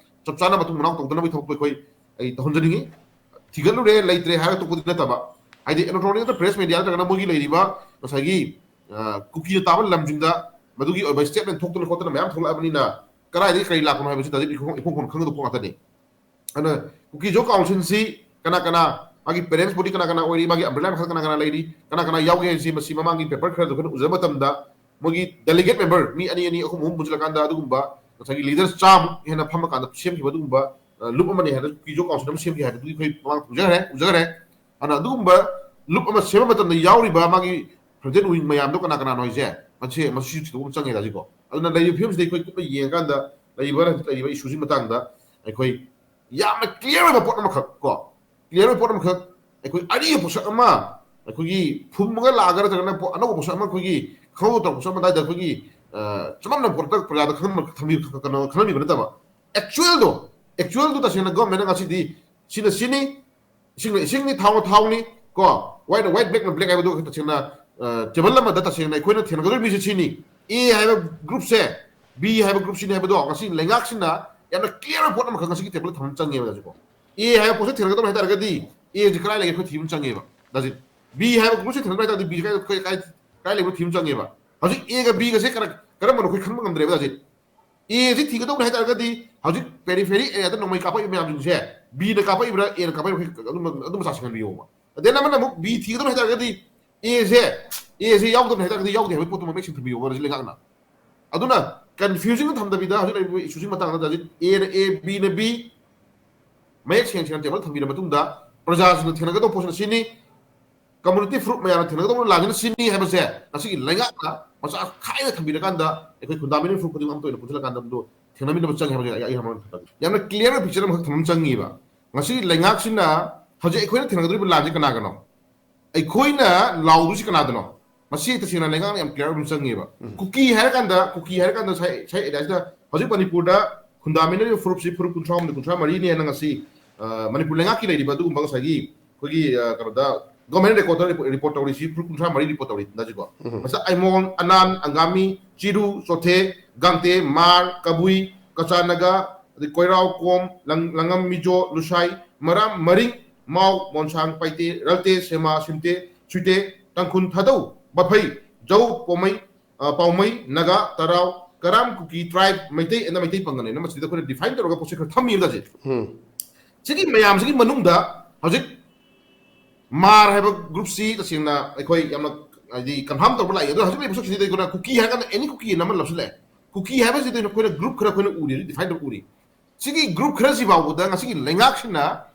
ꯆꯞ ꯆꯥꯅ ꯃꯇꯨꯡ ꯃꯅꯥꯎ ꯇꯧꯗꯅꯕꯒꯤ ꯊꯕꯛꯇꯨ ꯑꯩꯈꯣꯏ ꯑꯩ ꯇꯧꯍꯟꯖꯅꯤꯡꯉꯤ꯫ ꯊꯤꯒꯠꯂꯨꯔꯦ ꯂꯩꯇ꯭ꯔꯦ ꯍꯥꯏꯔꯒ ꯇꯣꯛꯄꯗꯤ ꯅꯠꯇꯕ, ꯍꯥꯏꯗꯤ ꯏꯂꯦꯛꯇ꯭ꯔꯣꯅꯤꯛ ꯅꯠꯇ꯭ꯔꯒ ꯄ꯭ꯔꯦꯁ ꯃꯦꯗꯤꯌꯥ ꯅꯠꯇ꯭ꯔꯒꯅ ꯃꯣꯏꯒꯤ ꯂꯩꯔꯤꯕ ꯉꯁꯥꯏꯒꯤ ꯀꯨꯀꯤꯅ ꯇꯥꯕ ꯂꯝꯁꯤꯡꯗ ꯃꯗꯨꯒꯤ ꯑꯣꯏꯕ ꯁ꯭ꯇꯦꯠꯃꯦꯟ ꯊꯣꯛꯇꯅ ꯈꯣꯠꯇꯅ ꯃꯌꯥꯝ ꯊꯣꯛꯂꯛꯑꯕꯅꯤꯅ ꯀꯗꯥꯏꯗꯒꯤ ꯀꯔꯤ ꯂꯥꯛꯄꯅꯣ ꯍꯥꯏꯕꯁꯤ ꯍꯧꯖꯤꯛ ꯏꯈꯣꯡ ꯏꯈꯣꯡ ꯈꯪꯒꯗꯕ ꯄꯣꯠ ꯉꯥꯛꯇꯅꯤ꯫ ꯑꯗꯨꯅ ꯀꯨꯀꯤ ꯖꯣꯕ ꯀꯥꯎꯟꯁꯤꯜꯁꯤ ꯀꯅꯥ ꯀꯅꯥ, ꯃꯥꯒꯤ ꯄꯦꯔꯦꯟꯁ ꯕꯣꯗꯤ ꯀꯅꯥ ꯀꯅꯥ ꯑꯣꯏꯔꯤ, ꯃꯥꯒꯤ ꯑꯝꯕ꯭ꯔꯦꯂꯥ ꯃꯈꯜ ꯀꯅꯥ ꯀꯅꯥ ꯂꯩꯔꯤ, ꯀꯅꯥ ꯀꯅꯥ ꯌꯥꯎꯒꯦ ꯍꯥꯏꯕꯁꯤ ꯃꯁꯤ ꯃꯃꯥꯡꯒꯤ ꯄꯦꯄꯔ ꯈꯔꯗꯨ ꯑꯩꯈꯣꯏꯅ ꯎꯖꯕ ꯃꯇꯝꯗ ꯃꯣꯏꯒꯤ ꯗꯦꯂꯤꯒꯦꯠ ꯃꯦꯝꯕꯔ ꯃꯤ ꯑꯅꯤ ꯑꯅꯤ ꯑꯍꯨꯝ ꯑꯍꯨꯝ ꯄꯨꯟꯁꯤꯜꯂꯀꯥꯟꯗ ꯑꯗꯨꯒꯨꯝꯕ ꯉꯁꯥꯏꯒꯤ ꯂꯤꯗꯔ ꯆꯥꯃꯨꯛ ꯍꯦꯟꯅ ꯐꯝꯃꯀꯥꯟꯗ ꯁꯦꯝꯈꯤꯕ ꯑꯗꯨꯒꯨꯝꯕ ꯂꯨꯞ ꯑꯃꯅꯤ ꯍꯥꯏꯅ ꯀꯨꯀꯤ ꯖꯣꯕ ꯀꯥꯎꯟꯁꯤꯜ ꯑꯃ ꯁꯦꯝꯈꯤ ꯍꯥꯏꯕꯗꯨꯒꯤ ꯑꯩꯈꯣꯏ ꯃꯃꯥꯡ ꯎꯖꯈ꯭ꯔꯦ ꯎꯖꯈ꯭ꯔꯦ꯫ ꯑꯗꯨꯅ ꯑꯗꯨꯒꯨꯝꯕ ꯂꯨꯞ ꯑꯃ ꯁꯦꯝꯕ ꯃꯇꯝꯗ ꯌꯥꯎꯔꯤꯕ ꯃꯥꯒꯤ ꯐ꯭ꯔꯟꯇꯦꯟ ꯋꯤꯡ ꯃꯌꯥꯝꯗꯣ ꯀꯅꯥ ꯀꯅꯥꯅꯣ ꯍꯥꯏꯁꯦ ꯃꯁꯤ ꯃꯁꯤꯁꯨ ꯊꯤꯗꯣꯛꯄ ꯑꯃ ꯆꯪꯉꯦ ꯍꯧꯖꯤꯛꯀꯣ꯫ ꯑꯗꯨꯅ ꯂꯩꯔꯤꯕ ꯐꯤꯕꯝꯁꯤꯗ ꯑꯩꯈꯣꯏ ꯀꯨꯞꯅ ꯌꯦꯡꯉꯀꯥꯟꯗ ꯂꯩꯔꯤꯕ ꯂꯩꯔꯤꯕ ꯏꯁꯨꯁꯤ ꯃꯇꯥꯡꯗ ꯑꯩꯈꯣꯏ ꯌꯥꯝꯅ ꯀ꯭ꯂꯤꯌꯥꯔ ꯑꯣꯏꯕ ꯄꯣꯠ ꯑꯃꯈꯛ ꯀꯣ, ꯀ꯭ꯂꯤꯌꯥꯔ ꯑꯣꯏꯕ ꯄꯣꯠ ꯑꯃꯈꯛ, ꯑꯩꯈꯣꯏ ꯑꯔꯤꯕ ꯄꯣꯠꯁꯛ ꯑꯃ, ꯑꯩꯈꯣꯏꯒꯤ ꯐꯨꯝꯃꯒ ꯂꯥꯛꯑꯒ ꯅꯠꯇ꯭ꯔꯒꯅ ꯄꯣꯠ ꯑꯅꯧꯕ ꯄꯣꯠꯁꯛ ꯑꯃ ꯑꯩꯈꯣꯏꯒꯤ ꯈꯪꯍꯧꯗ ꯇꯧꯔꯛꯄ ꯄꯣꯠꯁꯛ ꯑꯃ ꯑꯗꯥꯏꯗ ꯑꯩꯈꯣꯏꯒꯤ ꯆꯃꯝꯅꯕ ꯄꯣꯠꯇ ꯄ꯭ꯔꯖꯥꯗ ꯈꯪꯍꯟꯕ ꯊꯝꯕꯤ-, ꯀꯩꯅꯣ ꯈꯪꯍꯟꯕꯤꯕ ꯅꯠꯇꯕ, ꯑꯦꯛꯆꯨꯋꯦꯜꯗꯣ, ꯑꯦꯛꯆꯨꯋꯦꯜꯗꯣ ꯇꯁꯦꯡꯅ ꯒꯣꯔꯃꯦꯟꯅ ꯉꯁꯤꯗꯤ ꯁꯤꯅ ꯁꯤꯅꯤ, ꯏꯁꯤꯡꯅ ꯏꯁꯤꯡꯅꯤ, ꯊꯥꯎꯅ ꯊꯥꯎꯅꯤ ꯀꯣ, ꯋꯥꯏꯠꯅ ꯋꯥꯏꯠ, ꯕ꯭ꯂꯦꯛꯅ ꯕ꯭ꯂꯦꯛ ꯍꯥꯏꯕꯗꯨ ꯇꯁꯦꯡꯅ ꯇꯦꯕꯜ ꯑꯃꯗ ꯇꯁꯦꯡꯅ ꯑꯩꯈꯣꯏꯅ ꯊꯦꯡꯅꯒꯗꯧꯔꯤꯕ ꯃꯤꯁꯦ ꯁꯤꯅꯤ꯫ ꯑꯦ ꯍꯥꯏꯕ ꯒ꯭ꯔꯨꯞꯁꯦ, ꯕꯤ ꯍꯥꯏꯕ ꯒ꯭ꯔꯨꯞꯁꯤꯅꯤ ꯍꯥꯏꯕꯗꯣ ꯉꯁꯤ ꯂꯩꯉꯥꯛꯁꯤꯅ ꯌꯥꯝꯅ ꯀ꯭ꯂꯤꯌꯥꯔ ꯑꯣꯏꯕ ꯄꯣꯠ ꯑꯃꯈꯛ ꯉꯁꯤꯒꯤ ꯇꯦꯕꯜꯗ ꯊꯝꯕ ꯆꯪꯉꯦꯕ ꯍꯧꯖꯤꯛꯀꯣ꯫ ꯑꯦ ꯍꯥꯏꯕ ꯄꯣꯠꯁꯦ ꯊꯦꯡꯅꯒꯗꯧꯔꯦ ꯍꯥꯏꯇꯥꯔꯒꯗꯤ ꯑꯦꯁꯦ ꯀꯗꯥꯏ ꯂꯩꯒꯦ ꯑꯩꯈꯣꯏ ꯊꯤꯕ ꯑꯃ ꯆꯪꯉꯦꯕ꯫ ꯗꯥꯖꯤꯠ, ꯕꯤ ꯍꯥꯏꯕ ꯄꯣꯠꯁꯦ ꯊꯦꯡꯅꯒꯗꯧꯔꯦ ꯍꯥꯏꯇꯥꯔꯗꯤ ꯕꯤꯁꯦ ꯀꯥꯏ, ꯀꯥꯏ, ꯀꯥꯏ, ꯀꯥꯏ ꯂꯩꯕꯅꯣ ꯊꯤꯕ ꯑꯃ ꯆꯪꯉꯦꯕ꯫ ꯍꯧꯖꯤꯛ ꯑꯦꯒ ꯕꯤꯒꯁꯦ ꯀꯔ-, ꯀꯔꯝꯕꯅꯣ ꯑꯩꯈꯣꯏ ꯈꯪꯕ ꯉꯝꯗ꯭ꯔꯦꯕ ꯗꯥꯖꯤꯠ꯫ ꯑꯦꯁꯦ ꯊꯤꯒꯗꯧꯔꯦ ꯍꯥꯏꯇꯥꯔꯒꯗꯤ ꯍꯧꯖꯤꯛ ꯄꯦꯔꯤꯐꯦꯔꯤ ꯑꯦꯔꯤꯌꯥꯗ ꯅꯣꯡꯃꯩ ꯀꯥꯞꯄꯛꯏꯕ ꯃꯌꯥꯝꯁꯤꯡꯁꯦ ꯕꯤꯅ ꯀꯥꯞꯄꯛꯏꯕ꯭ꯔꯥ ꯑꯦꯅ ꯀꯥꯞꯄꯛꯏꯕ꯭ꯔꯥ ꯑꯩꯈꯣꯏ ꯑꯗꯨꯝ, ꯑꯗꯨꯝ ꯃꯆꯥ ꯁꯤꯡꯍꯟꯕꯤꯌꯣꯕ꯫ ꯑꯗꯩ ꯑꯃꯅ ꯑꯃꯨꯛ ꯕꯤ ꯊꯤꯒꯗꯧꯔꯦ ꯍꯥꯏꯇꯥꯔꯒꯗꯤ ꯑꯦꯁꯦ, ꯑꯦꯁꯦ ꯌꯥꯎꯗꯕꯅꯦ ꯍꯥꯏꯇꯥꯔꯒꯗꯤ ꯌꯥꯎꯗꯦ ꯍꯥꯏꯕꯒꯤ ꯄꯣꯠꯇꯨꯃ ꯃꯌꯦꯛ ꯁꯦꯡꯅ ꯊꯝꯕꯤꯌꯣꯕ ꯍꯧꯖꯤꯛ ꯂꯩꯉꯥꯛꯅ꯫ ꯑꯗꯨꯅ ꯀꯟꯐ꯭ꯌꯨꯖꯟ ꯊꯝꯗꯕꯤꯗ ꯍꯧꯖꯤꯛ ꯂꯩꯔꯤꯕ ꯏꯁꯨꯁꯤꯒꯤ ꯃꯇꯥꯡꯗ ꯍꯧꯖꯤꯛ ꯑꯦꯅ ꯑꯦ, ꯕꯤꯅ ꯕꯤ ꯃꯌꯦꯛ ꯁꯦꯡ ꯁꯦꯡꯅ ꯇꯦꯕꯜ ꯊꯝꯕꯤꯔ ꯃꯇꯨꯡꯗ ꯄ꯭ꯔꯖꯥꯁꯤꯡꯅ ꯊꯦꯡꯅꯒꯗꯧꯕ ꯄꯣꯠꯁꯤꯅ ꯁꯤꯅꯤ, ꯀꯝꯃꯨꯅꯤꯇꯤ ꯐꯨꯔꯨꯞ ꯃꯌꯥꯝꯅ ꯊꯦꯡꯅꯒꯗꯧꯕ ꯂꯥꯟꯁꯤꯅ ꯁꯤꯅꯤ ꯍꯥꯏꯕꯁꯦ ꯉꯁꯤꯒꯤ ꯂꯩꯉꯥꯛꯅ ꯃꯆꯥ ꯈꯥꯏꯅ ꯊꯝꯕꯤꯔꯀꯥꯟꯗ ꯑꯩꯈꯣꯏ ꯐꯟꯗꯥꯃꯦꯟꯇꯦꯜ ꯐꯨꯔꯨꯞ ꯈꯨꯗꯤꯡꯃꯛ ꯑꯃꯠꯇ ꯑꯣꯏꯅ ꯄꯨꯟꯁꯤꯜꯂꯀꯥꯟꯗ ꯃꯗꯨ ꯊꯦꯡꯅꯃꯤꯟꯅꯕ ꯆꯪꯉꯦ ꯍꯥꯏꯕꯁꯦ ꯑꯩ ꯍꯥꯏꯅ ꯌꯥꯝꯅ ꯀ꯭ꯂꯤꯌꯥꯔ ꯄꯤꯛꯆꯔ ꯑꯃꯈꯛ ꯊꯝꯕ ꯑꯃ ꯆꯪꯉꯤꯕ꯫ ꯉꯁꯤ ꯂꯩꯉꯥꯛꯁꯤꯅ ꯍꯧꯖꯤꯛ ꯑꯩꯈꯣꯏꯅ ꯊꯦꯡꯅꯒꯗꯧꯔꯤꯕ ꯂꯥꯟꯁꯤ ꯀꯅꯥꯒꯅꯣ? ꯑꯩꯈꯣꯏꯅ ꯂꯥꯎꯗꯣꯏꯁꯤ ꯀꯅꯥꯗꯅꯣ? ꯃꯁꯤ ꯇꯁꯦꯡꯅ ꯂꯩꯉꯥꯛꯅ ꯌꯥꯝ ꯀ꯭ꯂꯤꯌꯥꯔ ꯑꯣꯏꯕ ꯑꯃ ꯆꯪꯉꯦꯕ꯫ ꯀꯨꯀꯤ ꯍꯥꯏꯔꯀꯥꯟꯗ, ꯀꯨꯀꯤ ꯍꯥꯏꯔꯀꯥꯟꯗ ꯁꯥꯏ ꯁꯥꯏ ꯑꯦꯔꯤꯌꯥꯁꯤꯗ ꯍꯧꯖꯤꯛ ꯃꯅꯤꯄꯨꯔꯗ ꯐꯟꯗꯥꯃꯦꯟꯇꯦꯜ ꯐꯨꯔꯨꯞꯁꯤ ꯐꯨꯔꯨꯞ ꯀꯨꯟꯊ꯭ꯔꯥ ꯍꯨꯝꯗꯣꯏ, ꯀꯨꯟꯊ꯭ꯔꯥ ꯃꯔꯤꯅꯦꯅ ꯉꯁꯤ, ꯑ, ꯃꯅꯤꯄꯨꯔ ꯂꯩꯉꯥꯛꯀꯤ ꯂꯩꯔꯤꯕ ꯑꯗꯨꯒꯨꯝꯕ ꯉꯁꯥꯏꯒꯤ ꯑꯩꯈꯣꯏꯒꯤ, ꯑ, ꯀꯩꯅꯣꯗ ꯒꯣꯔꯃꯦꯟ ꯔꯦꯀꯣꯔꯗ ꯔꯤꯄꯣꯔꯠ ꯇꯧꯔꯤꯁꯤ ꯐꯨꯔꯨꯞ ꯀꯨꯟꯊ꯭ꯔꯥ ꯃꯔꯤ ꯔꯤꯄꯣꯔꯠ ꯇꯧꯔꯤ ꯅꯖꯤꯀꯣ꯫ ꯃꯁꯤꯗ ꯑꯥꯏꯃꯣꯜ, ꯑꯅꯥꯟ, ꯑꯪꯒꯥꯃꯤ, ꯆꯤꯔꯨ, ꯆꯣꯊꯦ, ꯒꯥꯡꯇꯦ, ꯃꯥꯔ, ꯀꯕꯨꯏ, ꯀꯆꯥ ꯅꯥꯒꯥ, ꯑꯗꯩ ꯀꯣꯏꯔꯥꯎ, ꯀꯣꯝ, ꯂꯪ-, ꯂꯪꯉꯝ, ꯃꯤꯖꯣ, ꯂꯨꯁꯥꯏ, ꯃꯔꯥꯝ, ꯃꯔꯤꯡ, ꯃꯥꯎ, ꯃꯣꯟꯁꯥꯡ, ꯄꯥꯏꯇꯦ, ꯔꯜꯇꯦ, ꯁꯦꯃꯥ, ꯁꯤꯝꯇꯦ, ꯁꯨꯏꯇꯦ, ꯇꯥꯡꯈꯨꯜ, ꯊꯥꯗꯧ, ꯕꯐꯩ, ꯖꯧ, ꯄꯣꯃꯩ, ꯑ, ꯄꯥꯎꯃꯩ, ꯅꯥꯒꯥ, ꯇꯔꯥꯎ, ꯀꯔꯥꯝ, ꯀꯨꯀꯤ tribe, ꯃꯩꯇꯩ ꯑꯦꯟꯗ ꯃꯩꯇꯩ ꯄꯥꯡꯒꯜ ꯍꯥꯏꯅ ꯃꯁꯤꯗ ꯑꯩꯈꯣꯏꯅ define ꯇꯧꯔꯒ ꯄꯣꯠꯁꯦ ꯈꯔ ꯊꯝꯃꯤꯕ ꯖꯥꯠꯁꯦ꯫ ꯁꯤꯒꯤ ꯃꯌꯥꯝꯁꯤꯒꯤ ꯃꯅꯨꯡꯗ ꯍꯧꯖꯤꯛ ꯃꯥꯔ ꯍꯥꯏꯕ groupꯁꯤ ꯇꯁꯦꯡꯅ ꯑꯩꯈꯣꯏ ꯌꯥꯝꯅ ꯍꯥꯏꯗꯤ confirm ꯇꯧꯕ ꯂꯥꯛꯏ꯫ ꯑꯗꯣ ꯍꯧꯖꯤꯛ ꯂꯩꯕ ꯁꯛꯁꯤꯗ ꯑꯩꯈꯣꯏꯅ ꯀꯨꯀꯤ ꯍꯥꯏꯔꯀꯥꯟꯗ any ꯀꯨꯀꯤ ꯑꯃ ꯂꯧꯁꯤꯜꯂꯛꯑꯦ꯫ ꯀꯨꯀꯤ ꯍꯥꯏꯕꯁꯤꯗ ꯑꯩꯈꯣꯏꯅ group ꯈꯔ ꯑꯩꯈꯣꯏꯅ ꯎꯔꯤ, define ꯇꯧꯕ ꯎꯔꯤ꯫ ꯁꯤꯒꯤ group ꯈꯔꯁꯤ ꯐꯥꯎꯕꯗ ꯉꯁꯤꯒꯤ ꯂꯩꯉꯥꯛꯁꯤꯅ,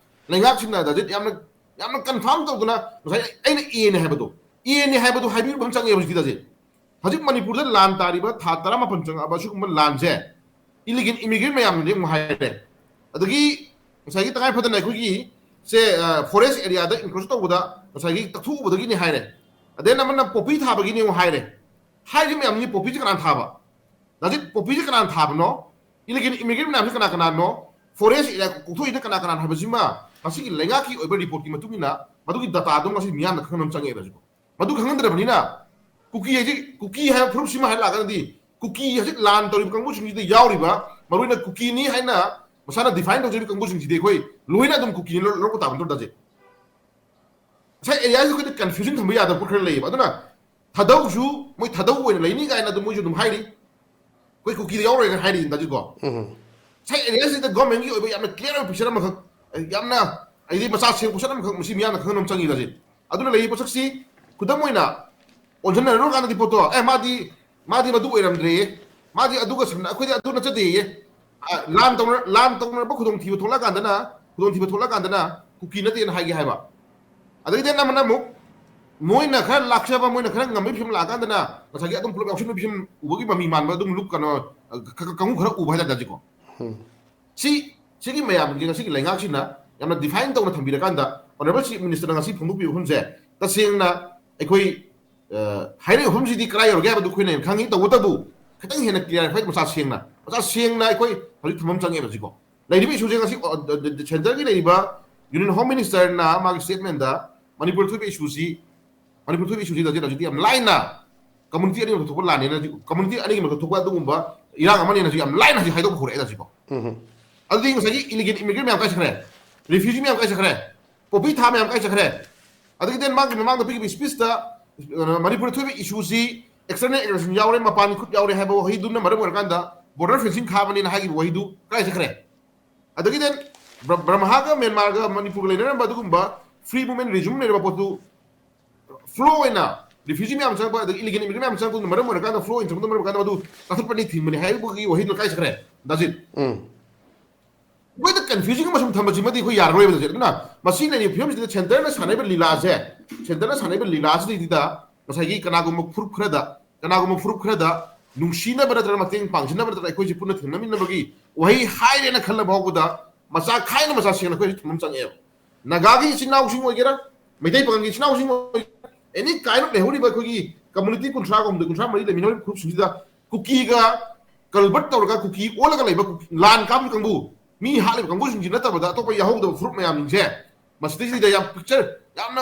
ꯂꯩꯉꯥꯛꯁꯤꯅ ꯗꯥꯖꯤꯠ ꯌꯥꯝꯅ, ꯌꯥꯝꯅ confirm ꯇꯧꯗꯅ ꯉꯁꯥꯏ ꯑꯩꯅ Aꯅꯤ ꯍꯥꯏꯕꯗꯣ, Aꯅꯤ ꯍꯥꯏꯕꯗꯣ ꯍꯥꯏꯕꯤꯔꯨꯕ ꯑꯃ ꯆꯪꯉꯦꯕ ꯍꯧꯖꯤꯛꯀꯤꯗꯁꯦ꯫ ꯍꯧꯖꯤꯛ ꯃꯅꯤꯄꯨꯔꯗ ꯂꯥꯟ ꯇꯥꯔꯤꯕ ꯊꯥ ꯇꯔꯥꯃꯥꯄꯟ ꯆꯪꯉꯛꯑꯕ ꯁꯤꯒꯨꯝꯕ ꯂꯥꯟꯁꯦ illegal immigrant ꯃꯌꯥꯝꯅꯗꯤ ꯑꯃꯨꯛ ꯍꯥꯏꯔꯦ꯫ ꯑꯗꯒꯤ ꯉꯁꯥꯏꯒꯤ ꯇꯉꯥꯏ ꯐꯗꯅ ꯑꯩꯈꯣꯏꯒꯤ ꯁꯦ, ꯑ, forest areaꯗ encroach ꯇꯧꯕꯗ ꯉꯁꯥꯏꯒꯤ ꯇꯛꯊꯣꯛꯎꯕꯗꯒꯤꯅꯤ ꯍꯥꯏꯔꯦ꯫ ꯑꯗꯩ ꯑꯃꯅ poppy ꯊꯥꯕꯒꯤꯅꯤ ꯑꯃꯨꯛ ꯍꯥꯏꯔꯦ꯫ ꯍꯥꯏꯔꯤꯕ ꯃꯌꯥꯝꯁꯤ poppyꯁꯦ ꯀꯅꯥꯅ ꯊꯥꯕ? ꯍꯧꯖꯤꯛ poppyꯁꯦ ꯀꯅꯥꯅ ꯊꯥꯕꯅꯣ? Illegal immigrant ꯃꯌꯥꯝꯁꯤ ꯀꯅꯥ ꯀꯅꯥꯅꯣ? Forest area ꯀꯣꯛꯊꯣꯛꯏꯗ ꯀꯅꯥ ꯀꯅꯥꯅꯣ ꯍꯥꯏꯕꯁꯤꯃ ꯉꯁꯤꯒꯤ ꯂꯩꯉꯥꯛꯀꯤ ꯑꯣꯏꯕ reportꯀꯤ ꯃꯇꯨꯡ ꯏꯟꯅ ꯃꯗꯨꯒꯤ dataꯗꯣ ꯉꯁꯤ ꯃꯤꯌꯥꯝꯅ ꯈꯪꯍꯟꯕ ꯑꯃ ꯆꯪꯉꯦꯕ꯫ ꯍꯧꯖꯤꯛ ꯃꯗꯨ ꯈꯪꯍꯟꯗ꯭ꯔꯕꯅꯤꯅ ꯀꯨꯀꯤ ꯍꯥꯏꯁꯤ, ꯀꯨꯀꯤ ꯍꯥꯏꯕ ꯐꯨꯔꯨꯞꯁꯤꯃ ꯍꯥꯏꯔ ꯂꯥꯛꯑꯒꯗꯤ ꯀꯨꯀꯤ ꯍꯧꯖꯤꯛ ꯂꯥꯟ ꯇꯧꯔꯤꯕ ꯀꯥꯡꯕꯨꯁꯤꯡꯁꯤꯗ ꯌꯥꯎꯔꯤꯕ ꯃꯔꯨꯑꯣꯏꯅ ꯀꯨꯀꯤꯅꯤ ꯍꯥꯏꯅ ꯃꯁꯥꯅ define ꯇꯧꯖꯔꯤꯕ ꯀꯥꯡꯕꯨꯁꯤꯡꯁꯤꯗꯤ ꯑꯩꯈꯣꯏ ꯂꯣꯏꯅ ꯑꯗꯨꯝ ꯀꯨꯀꯤꯅꯤ ꯂꯧ-, ꯂꯧꯔꯛꯄ ꯇꯥꯕ ꯅꯠꯇ꯭ꯔꯣ ꯗꯥꯖꯤꯠ? ꯉꯁꯥꯏ areaꯁꯤꯗ ꯑꯩꯈꯣꯏꯗ confusion ꯊꯝꯕ ꯌꯥꯗꯕ ꯄꯣꯠ ꯈꯔ ꯂꯩꯌꯦꯕ꯫ ꯑꯗꯨꯅ ꯊꯥꯗꯧꯁꯨ ꯃꯣꯏ ꯊꯥꯗꯧ ꯑꯣꯏꯅ ꯂꯩꯅꯤ ꯀꯥꯏꯅ ꯑꯗꯨꯝ ꯃꯣꯏꯁꯨ ꯑꯗꯨꯝ ꯍꯥꯏꯔꯤ꯫ ꯑꯩꯈꯣꯏ ꯀꯨꯀꯤꯗ ꯌꯥꯎꯔꯣꯏꯅ ꯍꯥꯏꯔꯤ ꯗꯥꯖꯤꯠꯀꯣ꯫ ꯉꯁꯥꯏ areaꯁꯤꯗ governmentꯀꯤ ꯑꯣꯏꯕ ꯌꯥꯝꯅ clear ꯑꯣꯏꯕ picture ꯑꯃꯈꯛ, ꯌꯥꯝꯅ ꯍꯥꯏꯗꯤ ꯃꯆꯥ ꯁꯦꯡꯕ ꯄꯣꯠꯁꯛ ꯑꯃꯈꯛ ꯃꯁꯤ ꯃꯤꯌꯥꯝꯅ ꯈꯪꯍꯟꯕ ꯑꯃ ꯆꯪꯉꯤ ꯗꯥꯖꯤꯠ꯫ ꯑꯗꯨꯅ ꯂꯩꯔꯤꯕ ꯄꯣꯠꯁꯛꯁꯤ ꯈꯨꯗꯝ ꯑꯣꯏꯅ ꯑꯣꯟꯁꯤꯟꯅꯔꯨꯔꯀꯥꯟꯗꯗꯤ ꯄꯣꯠꯇꯣ, ꯑꯦ, ꯃꯥꯗꯤ, ꯃꯥꯗꯤ ꯃꯗꯨ ꯑꯣꯏꯔꯝꯗ꯭ꯔꯦꯌꯦ, ꯃꯥꯗꯤ ꯑꯗꯨꯒ ꯁꯝꯅ-, ꯑꯩꯈꯣꯏꯗꯤ ꯑꯗꯨ ꯅꯠꯆꯗꯦꯌꯦ꯫ ꯑ, ꯂꯥꯟ ꯇꯧꯅ-, ꯂꯥꯟ ꯇꯧꯅꯔꯛꯄ ꯈꯨꯗꯣꯡꯊꯤꯕ ꯊꯣꯛꯂꯛꯑꯀꯥꯟꯗꯅ, ꯈꯨꯗꯣꯡꯊꯤꯕ ꯊꯣꯛꯂꯛꯑꯀꯥꯟꯗꯅ ꯀꯨꯀꯤ ꯅꯠꯇꯦꯅ ꯍꯥꯏꯒꯦ ꯍꯥꯏꯕ꯫ ꯑꯗꯒꯤꯗꯤ ꯑꯃꯅ ꯑꯃꯨꯛ ꯃꯣꯏꯅ ꯈꯔ ꯂꯥꯛꯆꯕ, ꯃꯣꯏꯅ ꯈꯔ ꯉꯝꯕꯒꯤ ꯐꯤꯕꯝ ꯂꯥꯛꯑꯀꯥꯟꯗꯅ ꯉꯁꯥꯏꯒꯤ ꯑꯗꯨꯝ ꯄꯨꯂꯞ ꯌꯥꯎꯁꯤꯟꯕꯒꯤ ꯐꯤꯕꯝ ꯎꯕꯒꯤ ꯃꯃꯤ ꯃꯥꯟꯕ ꯑꯗꯨꯝ ꯂꯨꯛ ꯀꯩꯅꯣ, ꯀ-, ꯀ-, ꯀꯥꯡꯕꯨ ꯈꯔ ꯎꯕ ꯍꯥꯏꯇꯥꯔꯦ ꯁꯤꯀꯣ꯫ ꯁꯤ, ꯁꯤꯒꯤ ꯃꯌꯥꯝꯒꯤ ꯉꯁꯤꯒꯤ ꯂꯩꯉꯥꯛꯁꯤꯅ ꯌꯥꯝꯅ define ꯇꯧꯅ ꯊꯝꯕꯤꯔꯀꯥꯟꯗ, Honourable Chief Minister ꯅ ꯉꯁꯤ ꯐꯣꯡꯗꯣꯛꯄꯤꯕ ꯋꯥꯐꯝꯁꯦ ꯇꯁꯦꯡꯅ ꯑꯩꯈꯣꯏ, ꯑ, ꯍꯥꯏꯔꯤꯕ ꯋꯥꯐꯝꯁꯤꯗꯤ ꯀꯗꯥꯏ ꯌꯧꯔꯒꯦ ꯍꯥꯏꯕꯗꯨ ꯑꯩꯈꯣꯏꯅ ꯍꯦꯟꯅ ꯈꯪꯉꯤ꯫ ꯇꯧꯕꯇꯕꯨ ꯈꯤꯇꯪ ꯍꯦꯟꯅ clarify, ꯃꯆꯥ ꯁꯦꯡꯅ, ꯃꯆꯥ ꯁꯦꯡꯅ ꯑꯩꯈꯣꯏ ꯍꯧꯖꯤꯛ ꯊꯝꯐꯝ ꯆꯪꯉꯦꯕ ꯁꯤꯀꯣ꯫ ꯂꯩꯔꯤꯕ issue ꯁꯦ ꯉꯁꯤ, ꯑ, ꯗ-, ꯗ-, centre ꯒꯤ ꯂꯩꯔꯤꯕ Union Home Minister ꯅ ꯃꯥꯒꯤ statement ꯗ ꯃꯅꯤꯄꯨꯔ ꯊꯣꯛꯏꯕ issue ꯁꯤ, ꯃꯅꯤꯄꯨꯔ ꯊꯣꯛꯏꯕ issue ꯁꯤꯗ ꯍꯧꯖꯤꯛ ꯌꯥꯝ ꯂꯥꯏꯅ community ꯑꯅꯤꯃꯛ ꯊꯣꯛꯄ ꯂꯥꯟꯅꯦꯅ ꯍꯧꯖꯤꯛ, community ꯑꯅꯤꯒꯤ ꯃꯔꯛꯇ ꯊꯣꯛꯄ ꯑꯗꯨꯒꯨꯝꯕ ꯏꯔꯥꯡ ꯑꯃꯅꯦꯅ ꯍꯧꯖꯤꯛ ꯌꯥꯝ ꯂꯥꯏꯅ ꯍꯧꯖꯤꯛ ꯍꯥꯏꯗꯣꯛꯄ ꯍꯧꯔꯛꯑꯦ ꯍꯧꯖꯤꯛꯀꯣ꯫ ꯑꯗꯨꯗꯤ ꯉꯁꯥꯏꯒꯤ illegal immigrant ꯃꯌꯥꯝ ꯀꯥꯏ ꯆꯠꯈ꯭ꯔꯦ, refugee ꯃꯌꯥꯝ ꯀꯥꯏ ꯆꯠꯈ꯭ꯔꯦ, poppy ꯊꯥ ꯃꯌꯥꯝ ꯀꯥꯏ ꯆꯠꯈ꯭ꯔꯦ꯫ ꯑꯗꯒꯤ then ꯃꯥꯒꯤ ꯃꯃꯥꯡꯗ ꯄꯤꯈꯤꯕ speech ꯇ, ꯑ, ꯃꯅꯤꯄꯨꯔꯗ ꯊꯣꯛꯏꯕ issue ꯁꯤ external aggression ꯌꯥꯎꯔꯦ, ꯃꯄꯥꯟꯒꯤ ꯈꯨꯠ ꯌꯥꯎꯔꯦ ꯍꯥꯏꯕ ꯋꯥꯍꯩꯗꯨꯅ ꯃꯔꯝ ꯑꯣꯏꯔꯀꯥꯟꯗ border fencing ꯈꯥꯕꯅꯦꯅ ꯍꯥꯏꯈꯤꯕ ꯋꯥꯍꯩꯗꯨ ꯀꯥꯏ ꯆꯠꯈ꯭ꯔꯦ? ꯑꯗꯒꯤ then ꯕ꯭ꯔ-, ꯕ꯭ꯔꯍꯃꯒ ꯃ꯭ꯌꯥꯟꯃꯥꯔꯒ ꯃꯅꯤꯄꯨꯔꯒ ꯂꯩꯅꯔꯝꯕ ꯑꯗꯨꯒꯨꯝꯕ free movement resume ꯂꯩꯔꯕ ꯄꯣꯠꯇꯨ flow ꯑꯣꯏꯅ refugee ꯃꯌꯥꯝ ꯆꯪꯉꯛꯄ, ꯑꯗꯒꯤ illegal immigrant ꯃꯌꯥꯝ ꯆꯪꯉꯛꯄꯗꯨꯅ ꯃꯔꯝ ꯑꯣꯏꯔꯀꯥꯟꯗ flow ꯑꯣꯏꯅ ꯆꯪꯉꯛꯄꯗꯨꯅ ꯃꯔꯝ ꯑꯣꯏꯔꯀꯥꯟꯗ ꯃꯗꯨ ꯀꯛꯊꯠꯄꯅꯤ, ꯊꯤꯡꯕꯅꯤ ꯍꯥꯏꯕꯒꯤ ꯋꯥꯍꯩꯗꯨ ꯀꯥꯏ ꯆꯠꯈ꯭ꯔꯦ? That's it. ꯎꯝ꯫ ꯑꯩꯈꯣꯏꯗ confusion ꯑꯃ ꯁꯨꯝ ꯊꯝꯕꯁꯤꯃꯗꯤ ꯑꯩꯈꯣꯏ ꯌꯥꯔꯔꯣꯏꯕ ꯍꯧꯖꯤꯛ꯫ ꯑꯗꯨꯅ ꯃꯁꯤ ꯂꯩꯔꯤꯕ ꯐꯤꯕꯝꯁꯤꯗ centre ꯅ ꯁꯥꯟꯅꯔꯤꯕ ꯂꯤꯂꯥꯁꯦ, centre ꯅ ꯁꯥꯟꯅꯔꯤꯕ ꯂꯤꯂꯥꯁꯤꯗꯩꯗ ꯉꯁꯥꯏꯒꯤ ꯀꯅꯥꯒꯨꯝꯕ ꯐꯨꯔꯨꯞ ꯈꯔꯗ, ꯀꯅꯥꯒꯨꯝꯕ ꯐꯨꯔꯨꯞ ꯈꯔꯗ ꯅꯨꯡꯁꯤꯅꯕ ꯅꯠꯇ꯭ꯔꯒ ꯃꯇꯦꯡ ꯄꯥꯡꯁꯤꯟꯅꯕ ꯅꯠꯇ꯭ꯔꯒ ꯑꯩꯈꯣꯏꯁꯦ ꯄꯨꯟꯅ ꯊꯦꯡꯅꯃꯤꯟꯅꯕꯒꯤ ꯋꯥꯍꯩ ꯍꯥꯏꯔꯦꯅ ꯈꯜꯂꯕ ꯐꯥꯎꯕꯗ ꯃꯆꯥ ꯈꯥꯏꯅ ꯃꯆꯥ ꯁꯦꯡꯅ ꯑꯩꯈꯣꯏꯁꯦ ꯊꯝꯐꯝ ꯆꯪꯉꯛꯑꯦꯕ꯫ ꯅꯥꯒꯥꯒꯤ ꯏꯆꯤꯟ ꯏꯅꯥꯎꯁꯤꯡ ꯑꯣꯏꯒꯦꯔꯥ, ꯃꯩꯇꯩ ꯄꯥꯉꯜꯒꯤ ꯏꯆꯤꯟ ꯏꯅꯥꯎꯁꯤꯡ ꯑꯣꯏꯒꯦꯔꯥ, any kind of ꯂꯩꯍꯧꯔꯤꯕ ꯑꯩꯈꯣꯏꯒꯤ community ꯀꯨꯟꯊ꯭ꯔꯥꯒ ꯍꯨꯝꯗꯣꯏ, ꯀꯨꯟꯊ꯭ꯔꯥ ꯃꯔꯤ ꯂꯩꯃꯤꯟꯅꯔꯤꯕ ꯐꯨꯔꯨꯞꯁꯤꯡꯁꯤꯗ ꯀꯨꯀꯤꯒ convert ꯇꯧꯔꯒ ꯀꯨꯀꯤ ꯑꯣꯜꯂꯒ ꯂꯩꯕ ꯀꯨꯀꯤ, ꯂꯥꯟ ꯀꯥꯞꯂꯤꯕ ꯀꯥꯡꯕꯨ, ꯃꯤ ꯍꯥꯠꯂꯤꯕ ꯀꯥꯡꯕꯨꯁꯤꯡꯁꯤ ꯅꯠꯇꯕꯗ ꯑꯇꯣꯞꯄ ꯌꯥꯍꯧꯗꯕ ꯐꯨꯔꯨꯞ ꯃꯌꯥꯝꯁꯤꯡꯁꯦ ꯃꯁꯤꯗꯩꯁꯤꯗ ꯌꯥꯝ picture, ꯌꯥꯝꯅ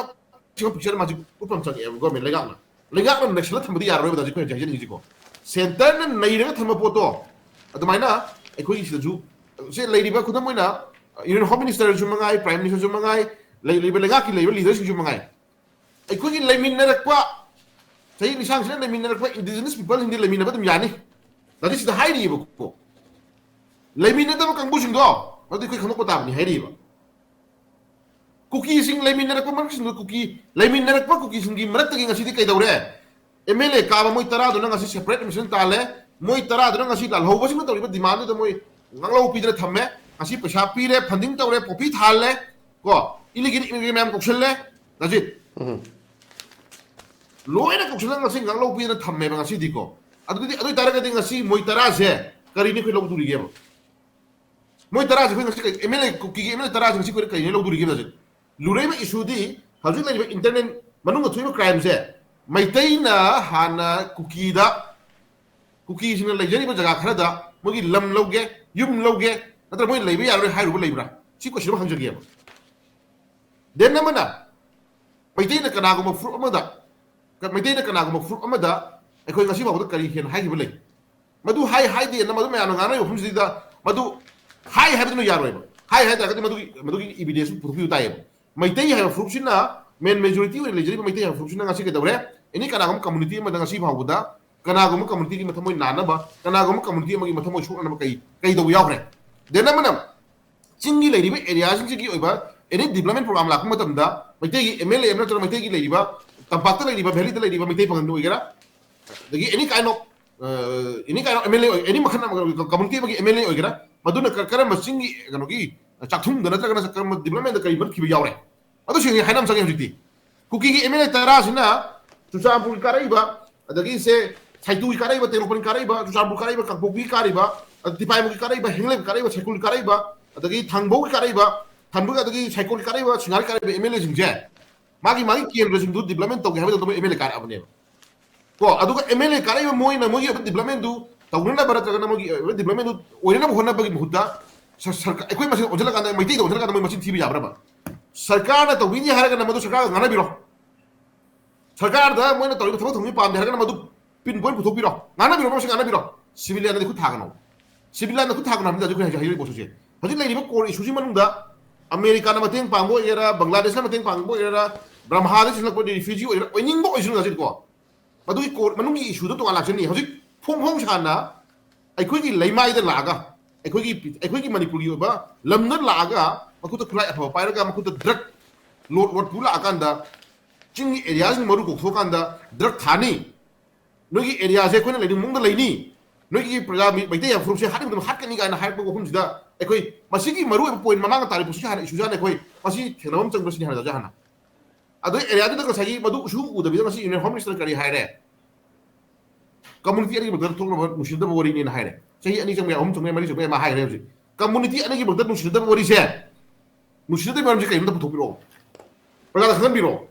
ꯁꯤꯒꯨꯝꯕ picture ꯑꯃ ꯍꯧꯖꯤꯛ ꯎꯠꯐꯝ ꯆꯪꯉꯛꯑꯦꯕ꯫ Government ꯂꯩꯉꯥꯛꯅ, ꯂꯩꯉꯥꯛꯅ ꯅꯩꯁꯜꯂ ꯊꯝꯕꯗꯤ ꯌꯥꯔꯔꯣꯏꯕ ꯍꯧꯖꯤꯛ ꯑꯩꯈꯣꯏꯅ ꯍꯧꯖꯤꯛ ꯍꯥꯏꯖꯅꯤꯡꯉꯤꯁꯤꯀꯣ꯫ Centre ꯅ ꯅꯩꯔꯒ ꯊꯝꯕ ꯄꯣꯠꯇꯣ ꯑꯗꯨꯃꯥꯏꯅ ꯑꯩꯈꯣꯏꯒꯤ ꯁꯤꯗꯁꯨ, ꯁꯦ ꯂꯩꯔꯤꯕ ꯈꯨꯗꯝ ꯑꯣꯏꯅ Union Home Minister ꯁꯨ ꯃꯉꯥꯏ, Prime Minister ꯁꯨ ꯃꯉꯥꯏ, ꯂꯩ-, ꯂꯩꯕ ꯂꯩꯉꯥꯛꯀꯤ ꯂꯩꯕ leader ꯁꯤꯡꯁꯨ ꯃꯉꯥꯏ, ꯑꯩꯈꯣꯏꯒꯤ ꯂꯩꯃꯤꯟꯅꯔꯛꯄ, ꯆꯍꯤ ꯂꯤꯁꯥꯡꯁꯤꯅ ꯂꯩꯃꯤꯟꯅꯔꯛꯄ indigenous people ꯁꯤꯡꯗꯤ ꯂꯩꯃꯤꯟꯅꯕ ꯑꯗꯨꯝ ꯌꯥꯅꯤ꯫ ꯗꯥꯗꯤ ꯁꯤꯗ ꯍꯥꯏꯔꯤꯑꯕꯀꯣ, ꯂꯩꯃꯤꯟꯅꯗꯕ ꯀꯥꯡꯕꯨꯁꯤꯡꯗꯣ ꯑꯗꯨꯗꯤ ꯑꯩꯈꯣꯏ ꯈꯪꯗꯣꯛꯄ ꯇꯥꯕꯅꯤ ꯍꯥꯏꯔꯤꯑꯕ꯫ ꯀꯨꯀꯤꯁꯤꯡ ꯂꯩꯃꯤꯟꯅꯔꯛꯄ ꯃꯔꯛꯁꯤꯡꯗ ꯀꯨꯀꯤ, ꯂꯩꯃꯤꯟꯅꯔꯛꯄ ꯀꯨꯀꯤꯁꯤꯡꯒꯤ ꯃꯔꯛꯇꯒꯤ ꯉꯁꯤꯗꯤ ꯀꯩꯗꯧꯔꯦ? MLA ꯀꯥꯕ ꯃꯣꯏ ꯇꯔꯥꯗꯨꯅ ꯉꯁꯤ separate admission ꯇꯥꯜꯂꯦ꯫ ꯃꯣꯏ ꯇꯔꯥꯗꯨꯅ ꯉꯁꯤ ꯂꯥꯜꯍꯧꯕꯁꯤꯡꯅ ꯇꯧꯔꯤꯕ demand ꯗꯨꯗ ꯃꯣꯏ ꯉꯥꯡꯂꯧ ꯄꯤꯗꯅ ꯊꯝꯃꯦ꯫ ꯉꯁꯤ ꯄꯩꯁꯥ ꯄꯤꯔꯦ, funding ꯇꯧꯔꯦ, poppy ꯊꯥꯍꯜꯂꯦ, ꯀꯣ, illegal immigrant ꯃꯌꯥꯝ ꯀꯧꯁꯜꯂꯦ꯫ That's it. ꯎꯝ꯫ ꯂꯣꯏꯅ ꯀꯧꯁꯤꯜꯂꯒ ꯉꯁꯤ ꯉꯥꯡꯂꯧ ꯄꯤꯗꯅ ꯊꯝꯃꯦꯕ ꯉꯁꯤꯗꯤꯀꯣ꯫ ꯑꯗꯨꯗꯤ ꯑꯗꯨ ꯑꯣꯏꯇꯥꯔꯒꯗꯤ ꯉꯁꯤ ꯃꯣꯏ ꯇꯔꯥꯁꯦ ꯀꯔꯤꯅꯤ ꯑꯩꯈꯣꯏ ꯂꯧꯗꯣꯔꯤꯒꯦꯕ? ꯃꯣꯏ ꯇꯔꯥꯁꯦ ꯑꯩꯈꯣꯏ ꯉꯁꯤ ꯑꯦꯝ ꯑꯦꯜ ꯑꯦ, ꯀꯨꯀꯤꯒꯤ ꯑꯦꯝ ꯑꯦꯜ ꯑꯦ ꯇꯔꯥꯁꯦ ꯉꯁꯤ ꯑꯩꯈꯣꯏꯅ ꯀꯔꯤꯅꯤ ꯂꯧꯗꯣꯔꯤꯒꯦꯕ? ꯍꯧꯖꯤꯛ ꯂꯨꯔꯛꯏꯕ ꯏꯁꯨꯗꯤ, ꯍꯧꯖꯤꯛ ꯂꯩꯔꯤꯕ ꯏꯟꯇꯔꯅꯦꯜ ꯃꯅꯨꯡꯗ ꯊꯣꯛꯏꯕ ꯀ꯭ꯔꯥꯏꯝꯁꯦ, ꯃꯩꯇꯩꯅ ꯍꯥꯟꯅ ꯀꯨꯀꯤꯗ, ꯀꯨꯀꯤꯁꯤꯡꯅ ꯂꯩꯖꯔꯤꯕ ꯖꯒꯥ ꯈꯔꯗ ꯃꯣꯏꯒꯤ ꯂꯝ ꯂꯧꯒꯦ, ꯌꯨꯝ ꯂꯧꯒꯦ, ꯅꯠꯇ꯭ꯔꯒ ꯃꯣꯏ ꯂꯩꯕ ꯌꯥꯔꯣꯏ ꯍꯥꯏꯔꯨꯕ ꯂꯩꯕ꯭ꯔꯥ? ꯁꯤ ꯀꯣꯏꯁꯟ ꯑꯃ ꯍꯪꯖꯒꯦꯕ꯫ ꯗꯦꯟ ꯑꯃꯅ, ꯃꯩꯇꯩꯅ ꯀꯅꯥꯒꯨꯝꯕ ꯐꯨꯔꯨꯞ ꯑꯃꯗ, ꯃꯩꯇꯩꯅ ꯀꯅꯥꯒꯨꯝꯕ ꯐꯨꯔꯨꯞ ꯑꯃꯗ ꯑꯩꯈꯣꯏ ꯉꯁꯤ ꯐꯥꯎꯕꯗ ꯀꯔꯤ ꯍꯦꯟꯅ ꯍꯥꯏꯈꯤꯕ ꯂꯩ? ꯃꯗꯨ ꯍꯥꯏ ꯍꯥꯏꯗꯦꯅ ꯃꯗꯨ ꯃꯌꯥꯝꯅ ꯉꯥꯡꯅꯔꯤꯕ ꯃꯐꯝꯁꯤꯗ ꯃꯗꯨ ꯍꯥꯏ ꯍꯥꯏꯕꯗꯨꯅ ꯌꯥꯔꯣꯏꯕ꯫ ꯍꯥꯏ ꯍꯥꯏ ꯇꯥꯔꯒꯗꯤ ꯃꯗꯨꯒꯤ, ꯃꯗꯨꯒꯤ ꯏꯕꯤꯗꯦꯟꯁ ꯄꯨꯊꯣꯛꯄꯤꯕ ꯇꯥꯏꯌꯦꯕ꯫ ꯃꯩꯇꯩ ꯍꯥꯏꯕ ꯐꯨꯔꯨꯞꯁꯤꯅ, ꯃꯦꯟ ꯃꯦꯖꯣꯔꯤꯇꯤ ꯑꯣꯏꯅ ꯂꯩꯖꯔꯤꯕ ꯃꯩꯇꯩ ꯍꯥꯏꯕ ꯐꯨꯔꯨꯞꯁꯤꯅ ꯉꯁꯤ ꯀꯩꯗꯧꯔꯦ? ꯑꯦꯅꯤ ꯀꯅꯥꯒꯨꯝꯕ ꯀꯝꯃꯨꯅꯤꯇꯤ ꯑꯃꯗ ꯉꯁꯤ ꯐꯥꯎꯕꯗ ꯀꯅꯥꯒꯨꯝꯕ ꯀꯝꯃꯨꯅꯤꯇꯤꯒꯤ ꯃꯊꯃꯣꯏ ꯅꯥꯅꯕ, ꯀꯅꯥꯒꯨꯝꯕ ꯀꯝꯃꯨꯅꯤꯇꯤ ꯑꯃꯒꯤ ꯃꯊꯃꯣꯏ ꯁꯣꯛꯅꯅꯕ ꯀꯩ, ꯀꯩꯗꯧꯕ ꯌꯥꯎꯈ꯭ꯔꯦ? ꯗꯦꯟ ꯑꯃꯅ, ꯆꯤꯡꯒꯤ ꯂꯩꯔꯤꯕ ꯑꯦꯔꯤꯌꯥꯁꯤꯡꯁꯤꯒꯤ ꯑꯣꯏꯕ ꯑꯦꯅꯤ ꯗꯤꯕ꯭ꯂꯞꯃꯦꯟ ꯄ꯭ꯔꯣꯒ꯭ꯔꯥꯝ ꯂꯥꯛꯄ ꯃꯇꯝꯗ ꯃꯩꯇꯩꯒꯤ ꯑꯦꯝ ꯑꯦꯜ ꯑꯦ ꯑꯃ ꯅꯠꯇ꯭ꯔꯒ ꯃꯩꯇꯩꯒꯤ ꯂꯩꯔꯤꯕ, ꯇꯝꯄꯥꯛꯇ ꯂꯩꯔꯤꯕ, ꯚꯦꯂꯤꯗ ꯂꯩꯔꯤꯕ ꯃꯩꯇꯩ ꯄꯥꯉꯜ ꯑꯣꯏꯒꯦꯔꯥ, ꯑꯗꯒꯤ any kind of, any kind of M L A, any ꯃꯈꯜ ꯑꯃ ꯀꯝꯃꯨꯅꯤꯇꯤ ꯑꯃꯒꯤ ꯑꯦꯝ ꯑꯦꯜ ꯑꯦ ꯑꯣꯏꯒꯦꯔꯥ, ꯃꯗꯨꯅ ꯀ-, ꯀꯔꯝꯕ ꯆꯤꯡꯒꯤ ꯀꯩꯅꯣꯒꯤ ꯆꯥꯛꯊꯨꯝꯗ ꯅꯠꯇ꯭ꯔꯒꯅ ꯀꯔꯝꯕ ꯗꯤꯕ꯭ꯂꯞꯃꯦꯟꯗ ꯀꯔꯤ ꯃꯠꯈꯤꯕ ꯌꯥꯎꯔꯦ? ꯑꯗꯨꯁꯤꯡꯁꯤ ꯍꯥꯏꯅꯕ ꯆꯪꯉꯦ ꯍꯧꯖꯤꯛꯇꯤ꯫ ꯀꯨꯀꯤꯒꯤ ꯑꯦꯝ ꯑꯦꯜ ꯑꯦ ꯇꯔꯥꯁꯤꯅ ꯆꯨꯔꯆꯥꯟꯄꯨꯔꯒꯤ ꯀꯥꯔꯛꯏꯕ, ꯑꯗꯒꯤ ꯁꯦ ꯁꯥꯏꯇꯨꯒꯤ ꯀꯥꯔꯛꯏꯕ, ꯇꯦꯡꯅꯧꯄꯜꯒꯤ ꯀꯥꯔꯛꯏꯕ, ꯆꯨꯔꯆꯥꯟꯄꯨꯔ ꯀꯥꯔꯛꯏꯕ, ꯀꯥꯡꯄꯣꯛꯄꯤ ꯀꯥꯔꯛꯏꯕ, ꯑꯗ ꯇꯤꯄꯥꯏꯃꯨꯛꯀꯤ ꯀꯥꯔꯛꯏꯕ, ꯍꯤꯡꯂꯩꯕꯨꯡꯒꯤ ꯀꯥꯔꯛꯏꯕ, ꯁꯥꯏꯀꯨꯜꯒꯤ ꯀꯥꯔꯛꯏꯕ, ꯑꯗꯒꯤ ꯊꯥꯡꯕꯧꯒꯤ ꯀꯥꯔꯛꯏꯕ, ꯊꯥꯡꯕꯧ ꯑꯗꯒꯤ ꯁꯥꯏꯀꯨꯜꯒꯤ ꯀꯥꯔꯛꯏꯕ, ꯁꯤꯡꯉꯥꯔꯒꯤ ꯀꯥꯔꯛꯏꯕ ꯑꯦꯝ ꯑꯦꯜ ꯑꯦꯁꯤꯡꯁꯦ ꯃꯥꯒꯤ, ꯃꯥꯒꯤ ꯀꯦꯟꯗ꯭ꯔꯁꯤꯡꯗꯨ ꯗꯤꯕ꯭ꯂꯞꯃꯦꯟ ꯇꯧꯒꯦ ꯍꯥꯏꯕ ꯃꯇꯝꯗ ꯑꯦꯝ ꯑꯦꯜ ꯑꯦ ꯀꯥꯔꯛꯑꯕꯅꯦꯕ꯫ ꯀꯣ, ꯑꯗꯨꯒ ꯑꯦꯝ ꯑꯦꯜ ꯑꯦ ꯀꯥꯔꯛꯏꯕ ꯃꯣꯏꯅ ꯃꯣꯏꯒꯤ ꯑꯣꯏꯕ ꯗꯤꯕ꯭ꯂꯞꯃꯦꯟꯗꯨ ꯇꯧꯅꯅꯕ ꯅꯠꯇ꯭ꯔꯒꯅ ꯃꯣꯏꯒꯤ ꯑꯣꯏꯕ ꯗꯤꯕ꯭ꯂꯞꯃꯦꯟꯗꯨ ꯑꯣꯏꯅꯅꯕ ꯍꯣꯠꯅꯕꯒꯤ ꯃꯍꯨꯠꯇ ꯁ-, ꯁꯔꯀꯥꯔ, ꯑꯩꯈꯣꯏ ꯃꯁꯦꯟ ꯑꯣꯟꯁꯤꯜꯂꯀꯥꯟꯗ, ꯃꯩꯇꯩꯗ ꯑꯣꯟꯁꯤꯜꯂꯀꯥꯟꯗ ꯃꯣꯏ ꯃꯆꯤꯟ ꯊꯤꯕ ꯌꯥꯕ꯭ꯔꯕ? ꯁꯔꯀꯥꯔꯅ ꯇꯧꯕꯤꯅꯤ ꯍꯥꯏꯔꯒꯅ ꯃꯗꯨ ꯁꯔꯀꯥꯔꯒ ꯉꯥꯡꯅꯕꯤꯔꯣ꯫ ꯁꯔꯀꯥꯔꯗ ꯃꯣꯏꯅ ꯇꯧꯔꯤꯕ ꯊꯕꯛ ꯊꯧꯔꯝꯁꯤ ꯄꯥꯝꯗꯦ ꯍꯥꯏꯔꯒꯅ ꯃꯗꯨ ꯄꯤꯟ ꯄꯣꯏꯟ ꯄꯨꯊꯣꯛꯄꯤꯔꯣ, ꯉꯥꯡꯅꯕꯤꯔꯣ, ꯃꯁꯤ ꯉꯥꯡꯅꯕꯤꯔꯣ꯫ ꯁꯤꯚꯤꯂꯤꯌꯟꯗꯗꯤ ꯈꯨꯠ ꯊꯥꯒꯅꯣ꯫ ꯁꯤꯚꯤꯂꯤꯌꯟꯗ ꯈꯨꯠ ꯊꯥꯒꯅꯣ ꯍꯥꯏꯕꯅꯤꯗ ꯍꯧꯖꯤꯛ ꯑꯩꯈꯣꯏ ꯍꯥꯏꯖꯔꯤꯕ ꯄꯣꯠꯁꯦ꯫ ꯍꯧꯖꯤꯛ ꯂꯩꯔꯤꯕ ꯀꯣꯔ ꯏꯁꯨꯁꯤ ꯃꯅꯨꯡꯗ ꯑꯃꯦꯔꯤꯀꯥꯅ ꯃꯇꯦꯡ ꯄꯥꯡꯕ ꯑꯣꯏꯒꯦꯔꯥ, ꯕꯪꯒ꯭ꯂꯥꯗꯦꯁꯅ ꯃꯇꯦꯡ ꯄꯥꯡꯕ ꯑꯣꯏꯒꯦꯔꯥ, ꯕ꯭ꯔꯝꯍꯥꯗ ꯆꯤꯜꯂꯛꯄ ꯔꯤꯐ꯭ꯌꯨꯖꯤ ꯑꯣꯏꯒꯦꯔꯥ, ꯑꯣꯏꯅꯤꯡꯕ ꯑꯣꯏꯁꯅꯨ ꯉꯁꯤꯗꯤꯀꯣ, ꯃꯗꯨꯒꯤ ꯀꯣꯔ ꯃꯅꯨꯡꯒꯤ ꯏꯁꯨꯗꯣ ꯇꯣꯉꯥꯟ ꯂꯥꯛꯆꯅꯤ꯫ ꯍꯧꯖꯤꯛ ꯐꯣꯡ ꯐꯣꯡ ꯁꯥꯅ ꯑꯩꯈꯣꯏꯒꯤ ꯂꯩꯃꯥꯏꯗ ꯂꯥꯛꯑꯒ, ꯑꯩꯈꯣꯏꯒꯤ, ꯑꯩꯈꯣꯏꯒꯤ ꯃꯅꯤꯄꯨꯔꯒꯤ ꯑꯣꯏꯕ ꯂꯝꯗ ꯂꯥꯛꯑꯒ ꯃꯈꯨꯠꯇ ꯈꯨꯠꯂꯥꯏ ꯑꯐꯕ ꯄꯥꯏꯔꯒ ꯃꯈꯨꯠꯇ ꯗ꯭ꯔꯒ ꯂꯣꯠ ꯋꯣꯠ ꯄꯨ ꯂꯥꯛꯑꯀꯥꯟꯗ ꯆꯤꯡꯒꯤ ꯑꯦꯔꯤꯌꯥꯁꯤꯡ ꯃꯔꯨ ꯀꯣꯛꯊꯣꯛꯑꯀꯥꯟꯗ ꯗ꯭ꯔꯒ ꯊꯥꯅꯤ꯫ ꯅꯣꯏꯒꯤ ꯑꯦꯔꯤꯌꯥꯁꯦ ꯑꯩꯈꯣꯏꯅ ꯂꯩꯅꯤꯡ ꯃꯑꯣꯡꯗ ꯂꯩꯅꯤ꯫ ꯅꯣꯏꯒꯤ ꯄ꯭ꯔꯖꯥ ꯃꯤ-, ꯃꯩꯇꯩ ꯍꯥꯏꯕ ꯐꯨꯔꯨꯞꯁꯦ ꯍꯥꯠꯅꯤꯡꯕ ꯃꯇꯝꯗ ꯍꯥꯠꯀꯅꯤ ꯀꯥꯏꯅ ꯍꯥꯏꯔꯛꯄ ꯋꯥꯐꯝꯁꯤꯗ ꯑꯩꯈꯣꯏ ꯃꯁꯤꯒꯤ ꯃꯔꯨꯑꯣꯏꯕ ꯄꯣꯏꯟ ꯃꯃꯥꯡꯗ ꯇꯥꯔꯤꯕ ꯄꯣꯠꯁꯤ ꯍꯥꯟꯅ ꯏꯁꯨꯁꯤ ꯍꯥꯟꯅ ꯑꯩꯈꯣꯏ ꯃꯁꯤ ꯊꯦꯡꯅꯕ ꯑꯃ ꯆꯪꯕ꯭ꯔꯥ ꯁꯤꯅꯤ ꯍꯥꯟꯅ ꯍꯥꯟꯅ꯫ ꯑꯗꯨ ꯑꯦꯔꯤꯌꯥꯗꯨꯗ ꯉꯁꯥꯏꯒꯤ ꯃꯗꯨ ꯁꯨꯝ ꯎꯗꯕꯤꯗ ꯉꯁꯤ ꯌꯨꯅꯤꯌꯟ ꯍꯣꯝ ꯃꯤꯅꯤꯁꯇꯔ ꯀꯔꯤ ꯍꯥꯏꯔꯦ? ꯀꯝꯃꯨꯅꯤꯇꯤ ꯑꯅꯤꯒꯤ ꯃꯔꯛꯇ ꯊꯣꯛꯅꯕ ꯅꯨꯡꯁꯤꯅꯗꯕ ꯋꯥꯔꯤꯅꯦꯅ ꯍꯥꯏꯔꯦ꯫ ꯆꯍꯤ ꯑꯅꯤ ꯆꯪꯕ ꯌꯥꯏ, ꯑꯍꯨꯝ ꯆꯪꯕ ꯌꯥꯏ, ꯃꯔꯤ ꯆꯪꯕ ꯌꯥꯏ, ꯃꯥ ꯍꯥꯏꯈ꯭ꯔꯦ ꯍꯧꯖꯤꯛ꯫ ꯀꯝꯃꯨꯅꯤꯇꯤ ꯑꯅꯤꯒꯤ ꯃꯔꯛꯇ ꯅꯨꯡꯁꯤꯅꯗꯕ ꯋꯥꯔꯤꯁꯦ, ꯅꯨꯡꯁꯤꯅꯗꯕꯒꯤ ꯃꯔꯝꯁꯦ ꯀꯩꯅꯣꯝꯇ ꯄꯨꯊꯣꯛꯄꯤꯔꯛꯑꯣ, ꯄ꯭ꯔꯖꯥꯗ ꯈꯪꯍꯟꯕꯤꯔꯛꯑꯣ꯫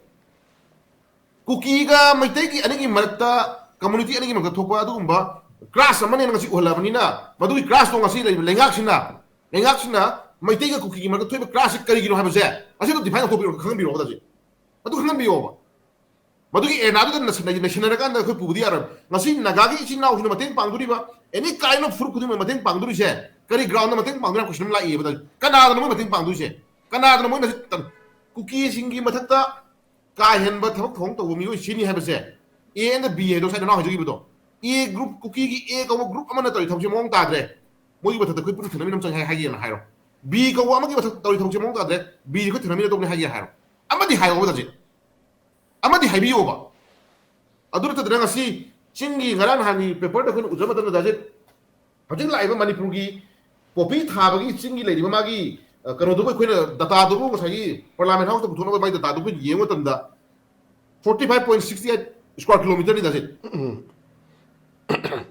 ꯀꯨꯀꯤꯒ ꯃꯩꯇꯩꯒꯤ ꯑꯅꯤꯒꯤ ꯃꯔꯛꯇ, ꯀꯝꯃꯨꯅꯤꯇꯤ ꯑꯅꯤꯒꯤ ꯃꯔꯛꯇ ꯊꯣꯛꯄ ꯑꯗꯨꯒꯨꯝꯕ ꯀ꯭ꯂꯥꯁ ꯑꯃꯅꯦꯅ ꯉꯁꯤ ꯎꯍꯜꯂꯕꯅꯤꯅ, ꯃꯗꯨꯒꯤ ꯀ꯭ꯂꯥꯁꯇꯣ ꯉꯁꯤ ꯂꯩꯔꯤꯕ ꯂꯩꯉꯥꯛꯁꯤꯅ, ꯂꯩꯉꯥꯛꯁꯤꯅ ꯃꯩꯇꯩꯒ ꯀꯨꯀꯤꯒꯤ ꯃꯔꯛꯇ ꯊꯣꯛꯏꯕ ꯀ꯭ꯂꯥꯁꯁꯤ ꯀꯔꯤꯒꯤꯅꯣ ꯍꯥꯏꯕꯁꯦ ꯑꯁꯤꯗ ꯗꯤꯐꯥꯏꯟ ꯇꯧꯊꯣꯛꯄꯤꯔꯛꯑꯣ, ꯈꯪꯍꯟꯕꯤꯔꯛꯑꯣ ꯍꯧꯖꯤꯛ꯫ ꯑꯗꯨ ꯈꯪꯍꯟꯕꯤꯌꯣꯕ꯫ ꯃꯗꯨꯒꯤ ꯑꯦꯔꯦꯅꯥꯗꯨꯗ ꯅꯩꯁꯟꯅ-, ꯅꯩꯁꯟꯅꯔꯀꯥꯟꯗ ꯑꯩꯈꯣꯏ ꯄꯨꯕꯗꯤ ꯌꯥꯔꯣꯏ꯫ ꯉꯁꯤ ꯅꯥꯒꯥꯒꯤ ꯏꯆꯤꯟ ꯏꯅꯥꯎꯁꯤꯡꯅ ꯃꯇꯦꯡ ꯄꯥꯡꯗꯣꯔꯤꯕ, any kind of ꯐꯨꯔꯨꯞ ꯈꯨꯗꯤꯡꯃꯛ ꯃꯇꯦꯡ ꯄꯥꯡꯗꯣꯔꯤꯁꯦ ꯀꯔꯤ ꯒ꯭ꯔꯥꯎꯟꯗ ꯃꯇꯦꯡ ꯄꯥꯡꯗꯣꯏꯅꯣ ꯍꯥꯏꯕ ꯀꯣꯏꯁꯟ ꯑꯃ ꯂꯥꯛꯏꯕ꯫ ꯀꯅꯥꯗꯅꯣ ꯃꯣꯏ ꯃꯇꯦꯡ ꯄꯥꯡꯗꯣꯏꯁꯦ? ꯀꯅꯥꯗꯅꯣ ꯃꯣꯏꯅ ꯍꯧꯖꯤꯛ ꯇ-, ꯀꯨꯀꯤꯁꯤꯡꯒꯤ ꯃꯊꯛꯇ ꯀꯥ ꯍꯦꯟꯕ ꯊꯕꯛ ꯊꯧꯔꯝ ꯇꯧꯕ ꯃꯤꯑꯣꯏ ꯁꯤꯅꯤ ꯍꯥꯏꯕꯁꯦ, ꯑꯦ ꯑꯦꯟꯗ ꯕꯤ ꯍꯥꯏꯗꯣ ꯉꯁꯥꯏ ꯅꯅꯥꯎ ꯍꯥꯏꯖꯈꯤꯕꯗꯣ, ꯑꯦ ꯒ꯭ꯔꯨꯞ, ꯀꯨꯀꯤꯒꯤ ꯑꯦ ꯀꯧꯕ ꯒ꯭ꯔꯨꯞ ꯑꯃꯅ ꯇꯧꯔꯤ ꯊꯕꯛꯁꯦ ꯃꯑꯣꯡ ꯇꯥꯗ꯭ꯔꯦ, ꯃꯣꯏꯒꯤ ꯃꯊꯛꯇ ꯑꯩꯈꯣꯏ ꯄꯨꯟꯅ ꯊꯦꯡꯅꯃꯤꯟꯅ ꯑꯃ ꯆꯪꯉꯦ ꯍꯥꯏ-, ꯍꯥꯏꯒꯦꯅ ꯍꯥꯏꯔꯣ꯫ ꯕꯤ ꯀꯧꯕ ꯑꯃꯒꯤ ꯃꯊꯛ ꯇꯧꯔꯤ ꯊꯕꯛꯁꯦ ꯃꯑꯣꯡ ꯇꯥꯗ꯭ꯔꯦ, ꯕꯤꯁꯦ ꯑꯩꯈꯣꯏ ꯊꯦꯡꯅꯃꯤꯟꯅꯗꯧꯅꯦ ꯍꯥꯏꯒꯦ ꯍꯥꯏꯔꯣ꯫ ꯑꯃꯗꯤ ꯍꯥꯏꯌꯣꯕ ꯗꯥ ꯖꯤꯠ, ꯑꯃꯗꯤ ꯍꯥꯏꯕꯤꯌꯣꯕ꯫ ꯑꯗꯨ ꯅꯠꯇꯗꯅ ꯉꯁꯤ ꯆꯤꯡꯒꯤ ꯉꯔꯥꯡ ꯅꯍꯥꯟꯒꯤ ꯄꯦꯄꯔꯗ ꯑꯩꯈꯣꯏꯅ ꯎꯖꯕ ꯃꯇꯝꯗ ꯗꯥ ꯖꯤꯠ, ꯍꯧꯖꯤꯛ ꯂꯥꯛꯏꯕ ꯃꯅꯤꯄꯨꯔꯒꯤ ꯄꯣꯄꯤ ꯊꯥꯕꯒꯤ ꯆꯤꯡꯒꯤ ꯂꯩꯔꯤꯕ ꯃꯥꯒꯤ, ꯑ, ꯀꯩꯅꯣꯗꯨꯕꯨ ꯑꯩꯈꯣꯏꯅ ꯗꯇꯥꯗꯨꯕꯨ ꯉꯁꯥꯏꯒꯤ ꯄꯥꯔꯂꯥꯃꯦꯟ ꯍꯥꯎꯁꯇ ꯄꯨꯊꯣꯛꯅꯕ ꯃꯥꯒꯤ ꯗꯇꯥꯗꯨꯕꯨ ꯑꯩꯈꯣꯏꯅ ꯌꯦꯡꯕ ꯃꯇꯝꯗ forty five point sixty eight square kilometer ꯅꯤ ꯗꯥ ꯖꯤꯠ꯫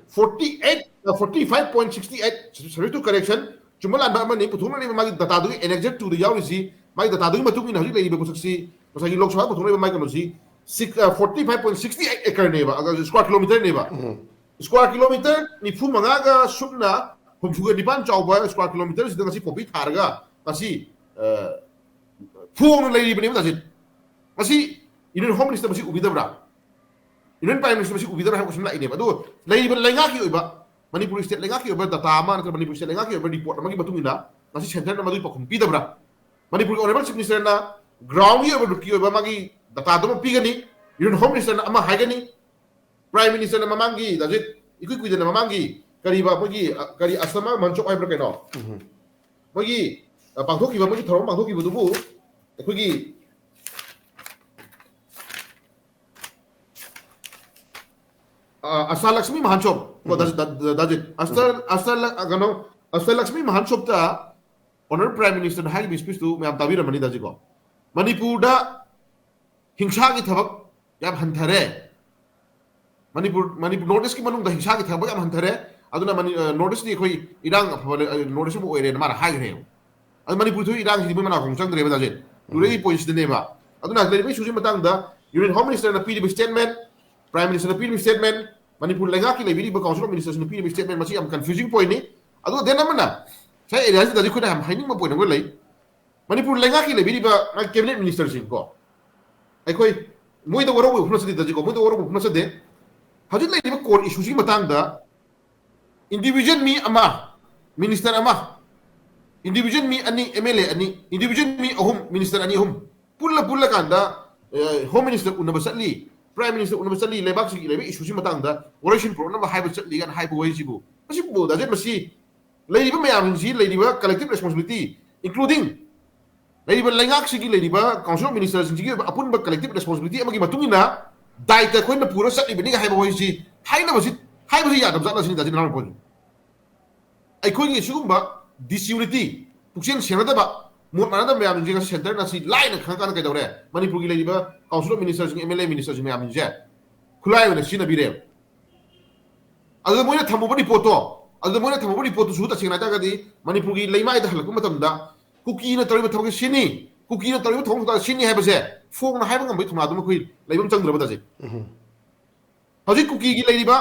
Forty eight, uh, forty five point sixty eight, subject to correction, ꯆꯨꯝꯕ ꯂꯥꯟꯕ ꯑꯃꯅꯤ꯫ ꯄꯨꯊꯣꯛꯅꯔꯤꯕ ꯃꯥꯒꯤ ꯗꯇꯥꯗꯨꯒꯤ ꯑꯦꯅꯦꯛꯖꯔ ꯇꯨꯗ ꯌꯥꯎꯔꯤꯁꯤ, ꯃꯥꯒꯤ ꯗꯇꯥꯗꯨꯒꯤ ꯃꯇꯨꯡ ꯏꯟꯅ ꯍꯧꯖꯤꯛ ꯂꯩꯔꯤꯕ ꯄꯣꯠꯁꯛꯁꯤ ꯉꯁꯥꯏꯒꯤ ꯂꯣꯛ ꯁꯚꯥ ꯄꯨꯊꯣꯛꯅꯔꯤꯕ ꯃꯥꯒꯤ ꯀꯩꯅꯣꯁꯤ six, uh, forty five point sixty eight acre ꯅꯦꯕ, ꯑꯗꯨ square kilometer ꯅꯦꯕ꯫ Square kilometer ꯅꯤꯐꯨ ꯃꯉꯥꯒ ꯁꯨꯞꯅ ꯍꯨꯝꯐꯨꯒ ꯅꯤꯄꯥꯟ ꯆꯥꯎꯕ square kilometer ꯁꯤꯗ ꯉꯁꯤ ꯄꯣꯄꯤ ꯊꯥꯔꯒ ꯉꯁꯤ, ꯑ, ꯐꯨꯅ ꯂꯩꯔꯤꯕꯅꯦꯕ ꯗꯥ ꯖꯤꯠ꯫ ꯃꯁꯤ ꯌꯨꯅꯤꯌꯟ ꯍꯣꯝ ꯃꯤꯅꯤꯁꯇꯔ ꯃꯁꯤ ꯎꯕꯤꯗꯕ꯭ꯔꯥ? ꯌꯨꯅꯤꯌꯟ ꯄ꯭ꯔꯥꯏꯝ ꯃꯤꯅꯤꯁꯇꯔ ꯃꯁꯤ ꯎꯕꯤꯗꯕ꯭ꯔꯥ ꯍꯥꯏꯕ ꯀꯣꯏꯁꯟ ꯂꯥꯛꯏꯅꯦꯕ꯫ ꯑꯗꯨ ꯂꯩꯔꯤꯕ ꯂꯩꯉꯥꯛꯀꯤ ꯑꯣꯏꯕ, ꯃꯅꯤꯄꯨꯔ ꯁ꯭ꯇꯦꯠ ꯂꯩꯉꯥꯛꯀꯤ ꯑꯣꯏꯕ ꯗꯇꯥ ꯑꯃ ꯅꯠꯇ꯭ꯔꯒ ꯃꯅꯤꯄꯨꯔ ꯁ꯭ꯇꯦꯠ ꯂꯩꯉꯥꯛꯀꯤ ꯑꯣꯏꯕ ꯔꯤꯄꯣꯔꯠ ꯑꯃꯒꯤ ꯃꯇꯨꯡ ꯏꯟꯅ ꯉꯁꯤ ꯁꯦꯟꯇꯔꯅ ꯃꯗꯨꯒꯤ ꯄꯥꯎꯈꯨꯝ ꯄꯤꯗꯕ꯭ꯔꯥ? ꯃꯅꯤꯄꯨꯔꯒꯤ ꯑꯣꯅꯔꯦꯕꯜ ꯆꯤꯐ ꯃꯤꯅꯤꯁꯇꯔꯅ ꯒ꯭ꯔꯥꯎꯟꯒꯤ ꯑꯣꯏꯕ ꯔꯨꯠꯀꯤ ꯑꯣꯏꯕ ꯃꯥꯒꯤ ꯗꯇꯥꯗꯨ ꯑꯃ ꯄꯤꯒꯅꯤ, ꯌꯨꯅꯤꯌꯟ ꯍꯣꯝ ꯃꯤꯅꯤꯁꯇꯔꯅ ꯑꯃ ꯍꯥꯏꯒꯅꯤ, ꯄ꯭ꯔꯥꯏꯝ ꯃꯤꯅꯤꯁꯇꯔꯅ ꯃꯃꯥꯡꯒꯤ, ꯗꯥ ꯖꯤꯠ, ꯏꯀꯨꯏ ꯀꯨꯏꯗꯅ ꯃꯃꯥꯡꯒꯤ ꯀꯔꯤꯕ ꯑꯩꯈꯣꯏꯒꯤ, ꯑ, ꯀꯔꯤ ꯑꯁꯇꯃꯥ ꯃꯟꯆꯣꯛ ꯍꯥꯏꯕ꯭ꯔꯥ ꯀꯩꯅꯣ? ꯃꯣꯏꯒꯤ, ꯑ, ꯄꯥꯡꯊꯣꯛꯈꯤꯕ, ꯃꯣꯏꯒꯤ ꯊꯧꯔꯝ ꯄꯥꯡꯊꯣꯛꯈꯤꯕꯗꯨꯕꯨ ꯑꯩꯈꯣꯏꯒꯤ, ꯑ, ꯑꯁꯇꯥ ꯂꯛꯁꯃꯤ ꯃꯍꯥꯟꯆꯣꯞ, ꯀꯣ, ꯎꯝ꯫ ꯗꯥ ꯖꯤꯠ, ꯗꯥ-, ꯗꯥ-, ꯗꯥ ꯖꯤꯠ, ꯑꯁꯇꯥ, ꯎꯝ꯫ ꯑꯁꯇꯥ ꯂꯛ-, ꯑ, ꯀꯩꯅꯣ, ꯑꯁꯇꯥ ꯂꯛꯁꯃꯤ ꯃꯍꯥꯟꯆꯣꯞꯇ ꯑꯣꯅꯔꯦꯕꯜ ꯄ꯭ꯔꯥꯏꯝ ꯃꯤꯅꯤꯁꯇꯔꯅ ꯍꯥꯏꯈꯤꯕ ꯁ꯭ꯄꯤꯆꯇꯨ ꯃꯌꯥꯝ ꯇꯥꯕꯤꯔꯝꯃꯅꯤ, ꯗꯥ ꯖꯤꯠ, ꯀꯣ꯫ ꯃꯅꯤꯄꯨꯔꯗ ꯍꯤꯡꯁꯥꯒꯤ ꯊꯕꯛ ꯌꯥꯝ ꯍꯟꯊꯔꯦ꯫ ꯃꯅꯤꯄꯨꯔ ꯃꯅꯤꯄꯨꯔ ꯅꯣꯔꯠ ꯏꯁꯀꯤ ꯃꯅꯨꯡꯗ ꯍꯤꯡꯁꯥꯒꯤ ꯊꯕꯛ ꯌꯥꯝ ꯍꯟꯊꯔꯦ꯫ ꯑꯗꯨꯅ ꯅꯣꯔꯠ ꯏꯁꯇꯤ ꯑꯩꯈꯣꯏ ꯏꯔꯥꯡ ꯑꯐꯕ ꯅꯣꯔꯠ ꯏꯁ ꯑꯃ ꯑꯣꯏꯔꯦꯅ ꯃꯥꯅ ꯍꯥꯏꯈ꯭ꯔꯦꯕ꯫ ꯑꯗꯨ ꯃꯅꯤꯄꯨꯔ ꯊꯣꯛꯏ ꯏꯔꯥꯡꯁꯤꯗꯤ ꯃꯣꯏ ꯃꯅꯥ ꯈꯣꯡ ꯆꯪꯗ꯭ꯔꯦꯕ ꯇꯥꯖꯦ꯫ ꯇꯨꯔꯦꯒꯤ ꯄꯣꯏꯟꯁꯤꯗꯅꯦꯕ꯫ ꯑꯗꯨꯅ ꯂꯩꯔꯤꯕ ꯏꯁꯨꯁꯤ ꯃꯇꯥꯡꯗ ꯌꯨꯅꯤꯌꯟ ꯍꯣꯝ ꯃꯤꯅꯤꯁꯇꯔꯅ ꯄꯤꯔꯤꯕ ꯁ꯭ꯇꯦꯠꯃꯦꯟ, ꯄ꯭ꯔꯥꯏꯝ ꯃꯤꯅꯤꯁꯇꯔꯅ ꯄꯤꯔꯤꯕ ꯁ꯭ꯇꯦꯠꯃꯦꯟ, ꯃꯅꯤꯄꯨꯔ ꯂꯩꯉꯥꯛꯀꯤ ꯂꯩꯕꯤꯔꯤꯕ ꯀꯥꯎꯟꯁꯤꯜ ꯑꯣꯐ ꯃꯤꯅꯤꯁꯇꯔꯁꯤꯡꯅ ꯄꯤꯔꯤꯕ ꯁ꯭ꯇꯦꯠꯃꯦꯟ ꯃꯁꯤ ꯌꯥꯝ ꯀꯟꯐ꯭ꯌꯨꯖꯤꯡ ꯄꯣꯏꯟꯅꯤ꯫ ꯑꯗꯨꯒ ꯗꯦꯟ ꯑꯃꯅ ꯉꯁꯥꯏ ꯑꯦꯔꯤꯌꯥꯁꯤꯗ ꯑꯩꯈꯣꯏꯅ ꯌꯥꯝ ꯍꯥꯏꯅꯤꯡꯕ ꯄꯣꯏꯟ ꯑꯃ ꯂꯩ꯫ ꯃꯅꯤꯄꯨꯔ ꯂꯩꯉꯥꯛꯀꯤ ꯂꯩꯕꯤꯔꯤꯕ ꯀꯦꯕꯤꯅꯦꯠ ꯃꯤꯅꯤꯁꯇꯔꯁꯤꯡꯀꯣ, ꯑꯩꯈꯣꯏ ꯃꯣꯏꯗ ꯋꯥꯔꯧꯕ ꯐꯨꯅꯁꯗꯦ ꯇꯥꯖꯤꯀꯣ, ꯃꯣꯏꯗ ꯋꯥꯔꯧꯕ ꯐꯨꯅꯁꯗꯦ꯫ ꯍꯧꯖꯤꯛ ꯂꯩꯔꯤꯕ ꯀꯣꯔ ꯏꯁꯨꯁꯤꯒꯤ ꯃꯇꯥꯡꯗ ꯏꯟꯗꯤꯕꯤꯖꯨꯋꯦꯜ ꯃꯤ ꯑꯃ, ꯃꯤꯅꯤꯁꯇꯔ ꯑꯃ, ꯏꯟꯗꯤꯕꯤꯖꯨꯋꯦꯜ ꯃꯤ ꯑꯅꯤ, ꯑꯦꯝ ꯑꯦꯜ ꯑꯦ ꯑꯅꯤ, ꯏꯟꯗꯤꯕꯤꯖꯨꯋꯦꯜ ꯃꯤ ꯑꯍꯨꯝ, ꯃꯤꯅꯤꯁꯇꯔ ꯑꯅꯤ ꯑꯍꯨꯝ ꯄꯨꯜꯂ ꯄꯨꯜꯂ ꯀꯥꯟꯗ ꯍꯣꯝ ꯃꯤꯅꯤꯁꯇꯔ ꯎꯅꯕ ꯆꯠꯂꯤ, ꯄ꯭ꯔꯥꯏꯝ ꯃꯤꯅꯤꯁꯇꯔ ꯎꯅꯕ ꯆꯠꯂꯤ, ꯂꯩꯕꯥꯛꯁꯤꯒꯤ ꯂꯩꯕ ꯏꯁꯨꯁꯤ ꯃꯇꯥꯡꯗ ꯋꯥꯔꯣꯏꯁꯤꯟ ꯄꯨꯔꯛꯅꯕ ꯍꯥꯏꯕ ꯆꯠꯂꯤ ꯀꯥꯏꯅ ꯍꯥꯏꯕ ꯋꯥꯍꯩꯁꯤꯕꯨ, ꯃꯁꯤꯕꯨ ꯗꯥꯖꯦꯠ ꯃꯁꯤ ꯂꯩꯔꯤꯕ ꯃꯌꯥꯝꯁꯤ ꯂꯩꯔꯤꯕ ꯀꯂꯦꯛꯇꯤꯞ ꯔꯦꯁꯄꯣꯟꯁꯤꯕꯤꯂꯤꯇꯤ, ꯏꯟꯀ꯭ꯂꯨꯗꯤꯡ ꯂꯩꯔꯤꯕ ꯂꯩꯉꯥꯛꯁꯤꯒꯤ ꯂꯩꯔꯤꯕ ꯀꯥꯎꯟꯁꯤꯜ ꯑꯣꯐ ꯃꯤꯅꯤꯁꯇꯔꯁꯤꯡꯁꯤꯒꯤ ꯑꯣꯏꯕ ꯑꯄꯨꯟꯕ ꯀꯂꯦꯛꯇꯤꯞ ꯔꯦꯁꯄꯣꯟꯁꯤꯕꯤꯂꯤꯇꯤ ꯑꯃꯒꯤ ꯃꯇꯨꯡ ꯏꯟꯅ ꯗꯥꯏꯇ ꯑꯩꯈꯣꯏꯅ ꯄꯨꯔ ꯆꯠꯂꯤꯕꯅꯤ ꯍꯥꯏꯕ ꯋꯥꯍꯩꯁꯤ ꯍꯥꯏꯅꯕꯁꯤ, ꯍꯥꯏꯕꯁꯤ ꯌꯥꯗꯕ ꯖꯥꯠꯂ ꯁꯤꯅꯤ ꯗꯥꯖꯦꯠ ꯅꯅꯥꯎ ꯄꯣꯠꯁꯤ꯫ ꯑꯩꯈꯣꯏꯒꯤ ꯁꯤꯒꯨꯝꯕ ꯗꯤꯁꯌꯨꯅꯤꯇꯤ, ꯄꯨꯛꯆꯦꯜ ꯁꯦꯡꯅꯗꯕ, ꯃꯣꯠ ꯃꯥꯟꯅꯗꯕ ꯃꯌꯥꯝꯁꯤꯡꯁꯦ ꯉꯁꯤ ꯁꯦꯟꯇꯔꯅ ꯑꯁꯤ ꯂꯥꯏꯅ ꯈꯪꯉꯀꯥꯟꯗ ꯀꯩꯗꯧꯔꯦ? ꯃꯅꯤꯄꯨꯔꯒꯤ ꯂꯩꯔꯤꯕ ꯀꯥꯎꯟꯁꯤꯜ ꯑꯣꯐ ꯃꯤꯅꯤꯁꯇꯔꯁꯤꯡ, ꯑꯦꯝ ꯑꯦꯜ ꯑꯦ ꯃꯤꯅꯤꯁꯇꯔꯁꯤꯡ ꯃꯌꯥꯝꯁꯤꯡꯁꯦ ꯈꯨꯠꯂꯥꯏ ꯑꯣꯏꯅ ꯁꯤꯖꯤꯟꯅꯕꯤꯔꯦ꯫ ꯑꯗꯨꯗ ꯃꯣꯏꯅ ꯊꯝꯃꯨꯕ ꯔꯤꯄꯣꯔꯠꯇꯣ, ꯑꯗꯨꯗ ꯃꯣꯏꯅ ꯊꯝꯃꯨꯕ ꯔꯤꯄꯣꯔꯠꯇꯨꯁꯨ ꯇꯁꯦꯡꯅ ꯍꯥꯏꯇꯥꯔꯒꯗꯤ ꯃꯅꯤꯄꯨꯔꯒꯤ ꯂꯩꯃꯥꯏꯗ ꯍꯜꯂꯛꯄ ꯃꯇꯝꯗ ꯀꯨꯀꯤꯅ ꯇꯧꯔꯤꯕ ꯊꯕꯛꯁꯦ ꯁꯤꯅꯤ, ꯀꯨꯀꯤꯅ ꯇꯧꯔꯤꯕ ꯊꯧꯑꯣꯡ ꯊꯧꯗꯥꯡ ꯁꯤꯅꯤ ꯍꯥꯏꯕꯁꯦ ꯐꯣꯡꯅ ꯍꯥꯏꯕ ꯉꯝꯕꯒꯤ ꯊꯧꯅꯥꯗꯨꯃ ꯑꯩꯈꯣꯏ ꯂꯩꯕ ꯑꯃ ꯆꯪꯗ꯭ꯔꯕ ꯇꯥꯖꯩ꯫ ꯍꯧꯖꯤꯛ ꯀꯨꯀꯤꯒꯤ ꯂꯩꯔꯤꯕ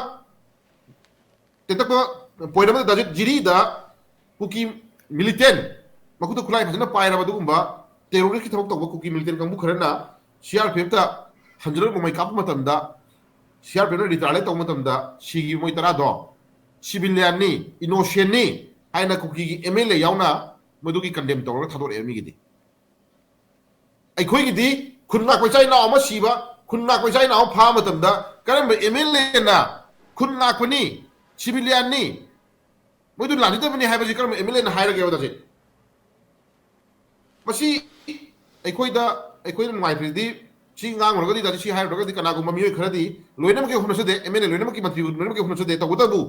ꯇꯦꯟꯇꯛꯄ ꯄꯣꯏꯟ ꯑꯃꯗ ꯗꯥꯖꯤꯠ ꯖꯤꯔꯤꯗ ꯀꯨꯀꯤ ꯃꯤꯂꯤꯇꯦꯟ ꯃꯈꯨꯠꯇ ꯈꯨꯠꯂꯥꯏ ꯐꯖꯅ ꯄꯥꯏꯔꯕ ꯑꯗꯨꯒꯨꯝꯕ ꯇꯦꯔꯣꯔꯤꯁꯀꯤ ꯊꯕꯛ ꯇꯧꯕ ꯀꯨꯀꯤ ꯃꯤꯂꯤꯇꯦꯟ ꯀꯥꯡꯕꯨ ꯈꯔꯅ ꯁꯤ ꯑꯥꯔ ꯄꯤ ꯑꯦꯐꯇ ꯍꯟꯖꯤꯜꯂꯒ ꯅꯣꯡꯃꯩ ꯀꯥꯞꯄ ꯃꯇꯝꯗ, ꯁꯤ ꯑꯥꯔ ꯄꯤ ꯑꯦꯐꯅ ꯔꯤꯇꯥꯂꯤꯌꯦꯠ ꯇꯧꯕ ꯃꯇꯝꯗ ꯁꯤꯈꯤꯕ ꯃꯣꯏ ꯇꯔꯥꯗꯣ ꯁꯤꯚꯤꯂꯤꯌꯟꯅꯤ, ꯏꯅꯣꯁꯦꯟꯅꯤ ꯍꯥꯏꯅ ꯀꯨꯀꯤꯒꯤ ꯑꯦꯝ ꯑꯦꯜ ꯑꯦ ꯌꯥꯎꯅ ꯃꯗꯨꯒꯤ ꯀꯟꯗꯦꯝ ꯇꯧꯔꯒ ꯊꯥꯗꯣꯔꯛꯑꯦ ꯃꯤꯒꯤꯗꯤ꯫ ꯑꯩꯈꯣꯏꯒꯤꯗꯤ ꯈꯨꯟ ꯉꯥꯛꯄ ꯏꯆꯥ ꯏꯅꯥꯎ ꯑꯃ ꯁꯤꯕ, ꯈꯨꯟ ꯉꯥꯛꯄ ꯏꯆꯥ ꯏꯅꯥꯎ ꯑꯃ ꯐꯥꯕ ꯃꯇꯝꯗ ꯀꯔꯝꯕ ꯑꯦꯝ ꯑꯦꯜ ꯑꯦꯅ ꯈꯨꯟ ꯉꯥꯛꯄꯅꯤ, ꯁꯤꯚꯤꯂꯤꯌꯟꯅꯤ, ꯃꯣꯏꯗꯨ ꯂꯥꯟꯖꯗꯕꯅꯤ ꯍꯥꯏꯕꯁꯤ ꯀꯔꯝꯕ ꯑꯦꯝ ꯑꯦꯜ ꯑꯦꯅ ꯍꯥꯏꯔꯒꯦꯕ ꯇꯥꯖꯤꯠ? ꯃꯁꯤ ꯑꯩꯈꯣꯏꯗ, ꯑꯩꯈꯣꯏꯗ ꯅꯨꯡꯉꯥꯏꯇ꯭ꯔꯗꯤ, ꯁꯤ ꯉꯥꯡꯉꯨꯔꯒꯗꯤ ꯇꯥꯖꯤꯠ, ꯁꯤ ꯍꯥꯏꯔꯨꯔꯒꯗꯤ ꯀꯅꯥꯒꯨꯝꯕ ꯃꯤꯑꯣꯏ ꯈꯔꯗꯤ ꯂꯣꯏꯅꯃꯛꯀꯤ ꯍꯧꯅꯁꯗꯦ, ꯑꯦꯝ ꯑꯦꯜ ꯑꯦ ꯂꯣꯏꯅꯃꯛꯀꯤ, ꯃꯟꯇ꯭ꯔꯤ ꯂꯣꯏꯅꯃꯛꯀꯤ ꯍꯧꯅꯁꯗꯦ꯫ ꯇꯧꯕꯇꯕꯨ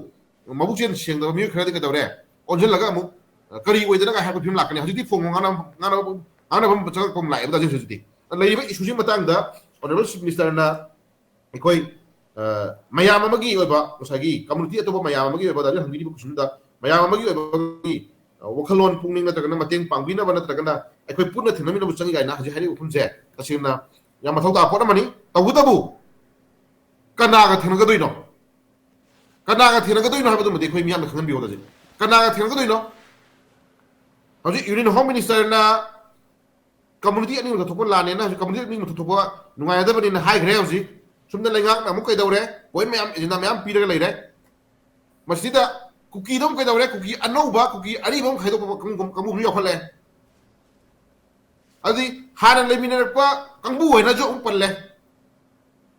ꯃꯕꯨꯛꯆꯦꯜ ꯁꯦꯡꯗꯕ ꯃꯤꯑꯣꯏ ꯈꯔꯗꯤ ꯀꯩꯗꯧꯔꯦ? ꯑꯣꯟꯁꯤꯜꯂꯒ ꯑꯃꯨꯛ, ꯑ, ꯀꯔꯤ ꯑꯣꯏꯗꯅꯒ ꯍꯥꯏꯕ ꯐꯤꯕꯝ ꯂꯥꯛꯀꯅꯤ꯫ ꯍꯧꯖꯤꯛꯇꯤ ꯐꯣꯡ ꯉꯥꯡꯅ-, ꯉꯥꯡꯅꯕ, ꯉꯥꯡꯅꯕ ꯆꯪꯉꯛꯄ ꯑꯃ ꯂꯥꯛꯑꯦꯕ ꯇꯥꯖꯤꯠ ꯍꯧꯖꯤꯛꯇꯤ꯫ ꯂꯩꯔꯤꯕ ꯏꯁꯨꯁꯤꯒꯤ ꯃꯇꯥꯡꯗ ꯑꯣꯅꯔꯦꯕꯜ ꯆꯤꯐ ꯃꯤꯅꯤꯁꯇꯔꯅ ꯑꯩꯈꯣꯏ ꯃꯌꯥꯝ ꯑꯃꯒꯤ ꯑꯣꯏꯕ, ꯉꯁꯥꯏꯒꯤ ꯀꯝꯃꯨꯅꯤꯇꯤ ꯑꯇꯣꯞꯄ ꯃꯌꯥꯝ ꯑꯃꯒꯤ ꯑꯣꯏꯕ ꯗꯥꯗꯤꯅ ꯍꯪꯕꯤꯔꯤꯕ ꯀꯣꯏꯁꯟꯗꯨꯗ ꯃꯌꯥꯝ ꯑꯃꯒꯤ ꯑꯣꯏꯕꯒꯤ ꯋꯥꯈꯜꯂꯣꯟ ꯄꯨꯛꯅꯤꯡ ꯅꯠꯇ꯭ꯔꯒꯅ ꯃꯇꯦꯡ ꯄꯥꯡꯕꯤꯅꯕ ꯅꯠꯇ꯭ꯔꯒꯅ ꯑꯩꯈꯣꯏ ꯄꯨꯟꯅ ꯊꯦꯡꯅꯃꯤꯟꯅꯕ ꯆꯪꯏ ꯀꯥꯏꯅ ꯍꯧꯖꯤꯛ ꯍꯥꯏꯔꯤꯕ ꯋꯥꯐꯝꯁꯦ ꯇꯁꯦꯡꯅ ꯌꯥꯝ ꯃꯊꯧ ꯇꯥꯕ ꯄꯣꯠ ꯑꯃꯅꯤ꯫ ꯇꯧꯕꯇꯕꯨ ꯀꯅꯥꯒ ꯊꯦꯡꯅꯒꯗꯣꯏꯅꯣ? ꯀꯅꯥꯒ ꯊꯦꯡꯅꯒꯗꯣꯏꯅꯣ ꯍꯥꯏꯕꯗꯨꯃꯗꯤ ꯑꯩꯈꯣꯏ ꯃꯤꯌꯥꯝꯅ ꯈꯪꯍꯟꯕꯤꯌꯣ꯫ ꯍꯧꯖꯤꯛ ꯀꯅꯥꯒ ꯊꯦꯡꯅꯒꯗꯣꯏꯅꯣ? ꯍꯧꯖꯤꯛ ꯌꯨꯅꯤꯌꯟ ꯍꯣꯝ ꯃꯤꯅꯤꯁꯇꯔꯅ ꯀꯝꯃꯨꯅꯤꯇꯤ ꯑꯅꯤꯃꯛꯇ ꯊꯣꯛꯄ ꯂꯥꯟꯅꯦꯅ, ꯍꯧꯖꯤꯛ ꯀꯝꯃꯨꯅꯤꯇꯤ ꯑꯅꯤꯃꯛꯇ ꯊꯣꯛꯄ ꯅꯨꯡꯉꯥꯏꯅꯗꯕꯅꯤꯅ ꯍꯥꯏꯈ꯭ꯔꯦ꯫ ꯍꯧꯖꯤꯛ ꯁꯣꯝꯗ ꯂꯩꯉꯥꯛꯅ ꯑꯃꯨꯛ ꯀꯩꯗꯧꯔꯦ? ꯄꯣꯏꯟ ꯃꯌꯥꯝ, ꯑꯦꯖꯦꯟꯗꯥ ꯃꯌꯥꯝ ꯄꯤꯔꯒ ꯂꯩꯔꯦ꯫ ꯃꯁꯤꯗ ꯀꯨꯀꯤꯗ ꯑꯃꯨꯛ ꯀꯩꯗꯧꯔꯦ? ꯀꯨꯀꯤ ꯑꯅꯧꯕ, ꯀꯨꯀꯤ ꯑꯔꯤꯕ ꯑꯃꯨꯛ ꯈꯥꯏꯗꯣꯛꯄ ꯀꯥꯡꯕꯨ, ꯀꯥꯡꯕꯨ ꯑꯃ ꯌꯥꯎꯈꯠꯂꯦ꯫ ꯑꯗꯨꯗꯤ ꯍꯥꯟꯅ ꯂꯩꯃꯤꯟꯅꯔꯛꯄ ꯀꯥꯡꯕꯨ ꯍꯥꯏꯅꯁꯨ ꯑꯃꯨꯛ ꯄꯜꯂꯦ꯫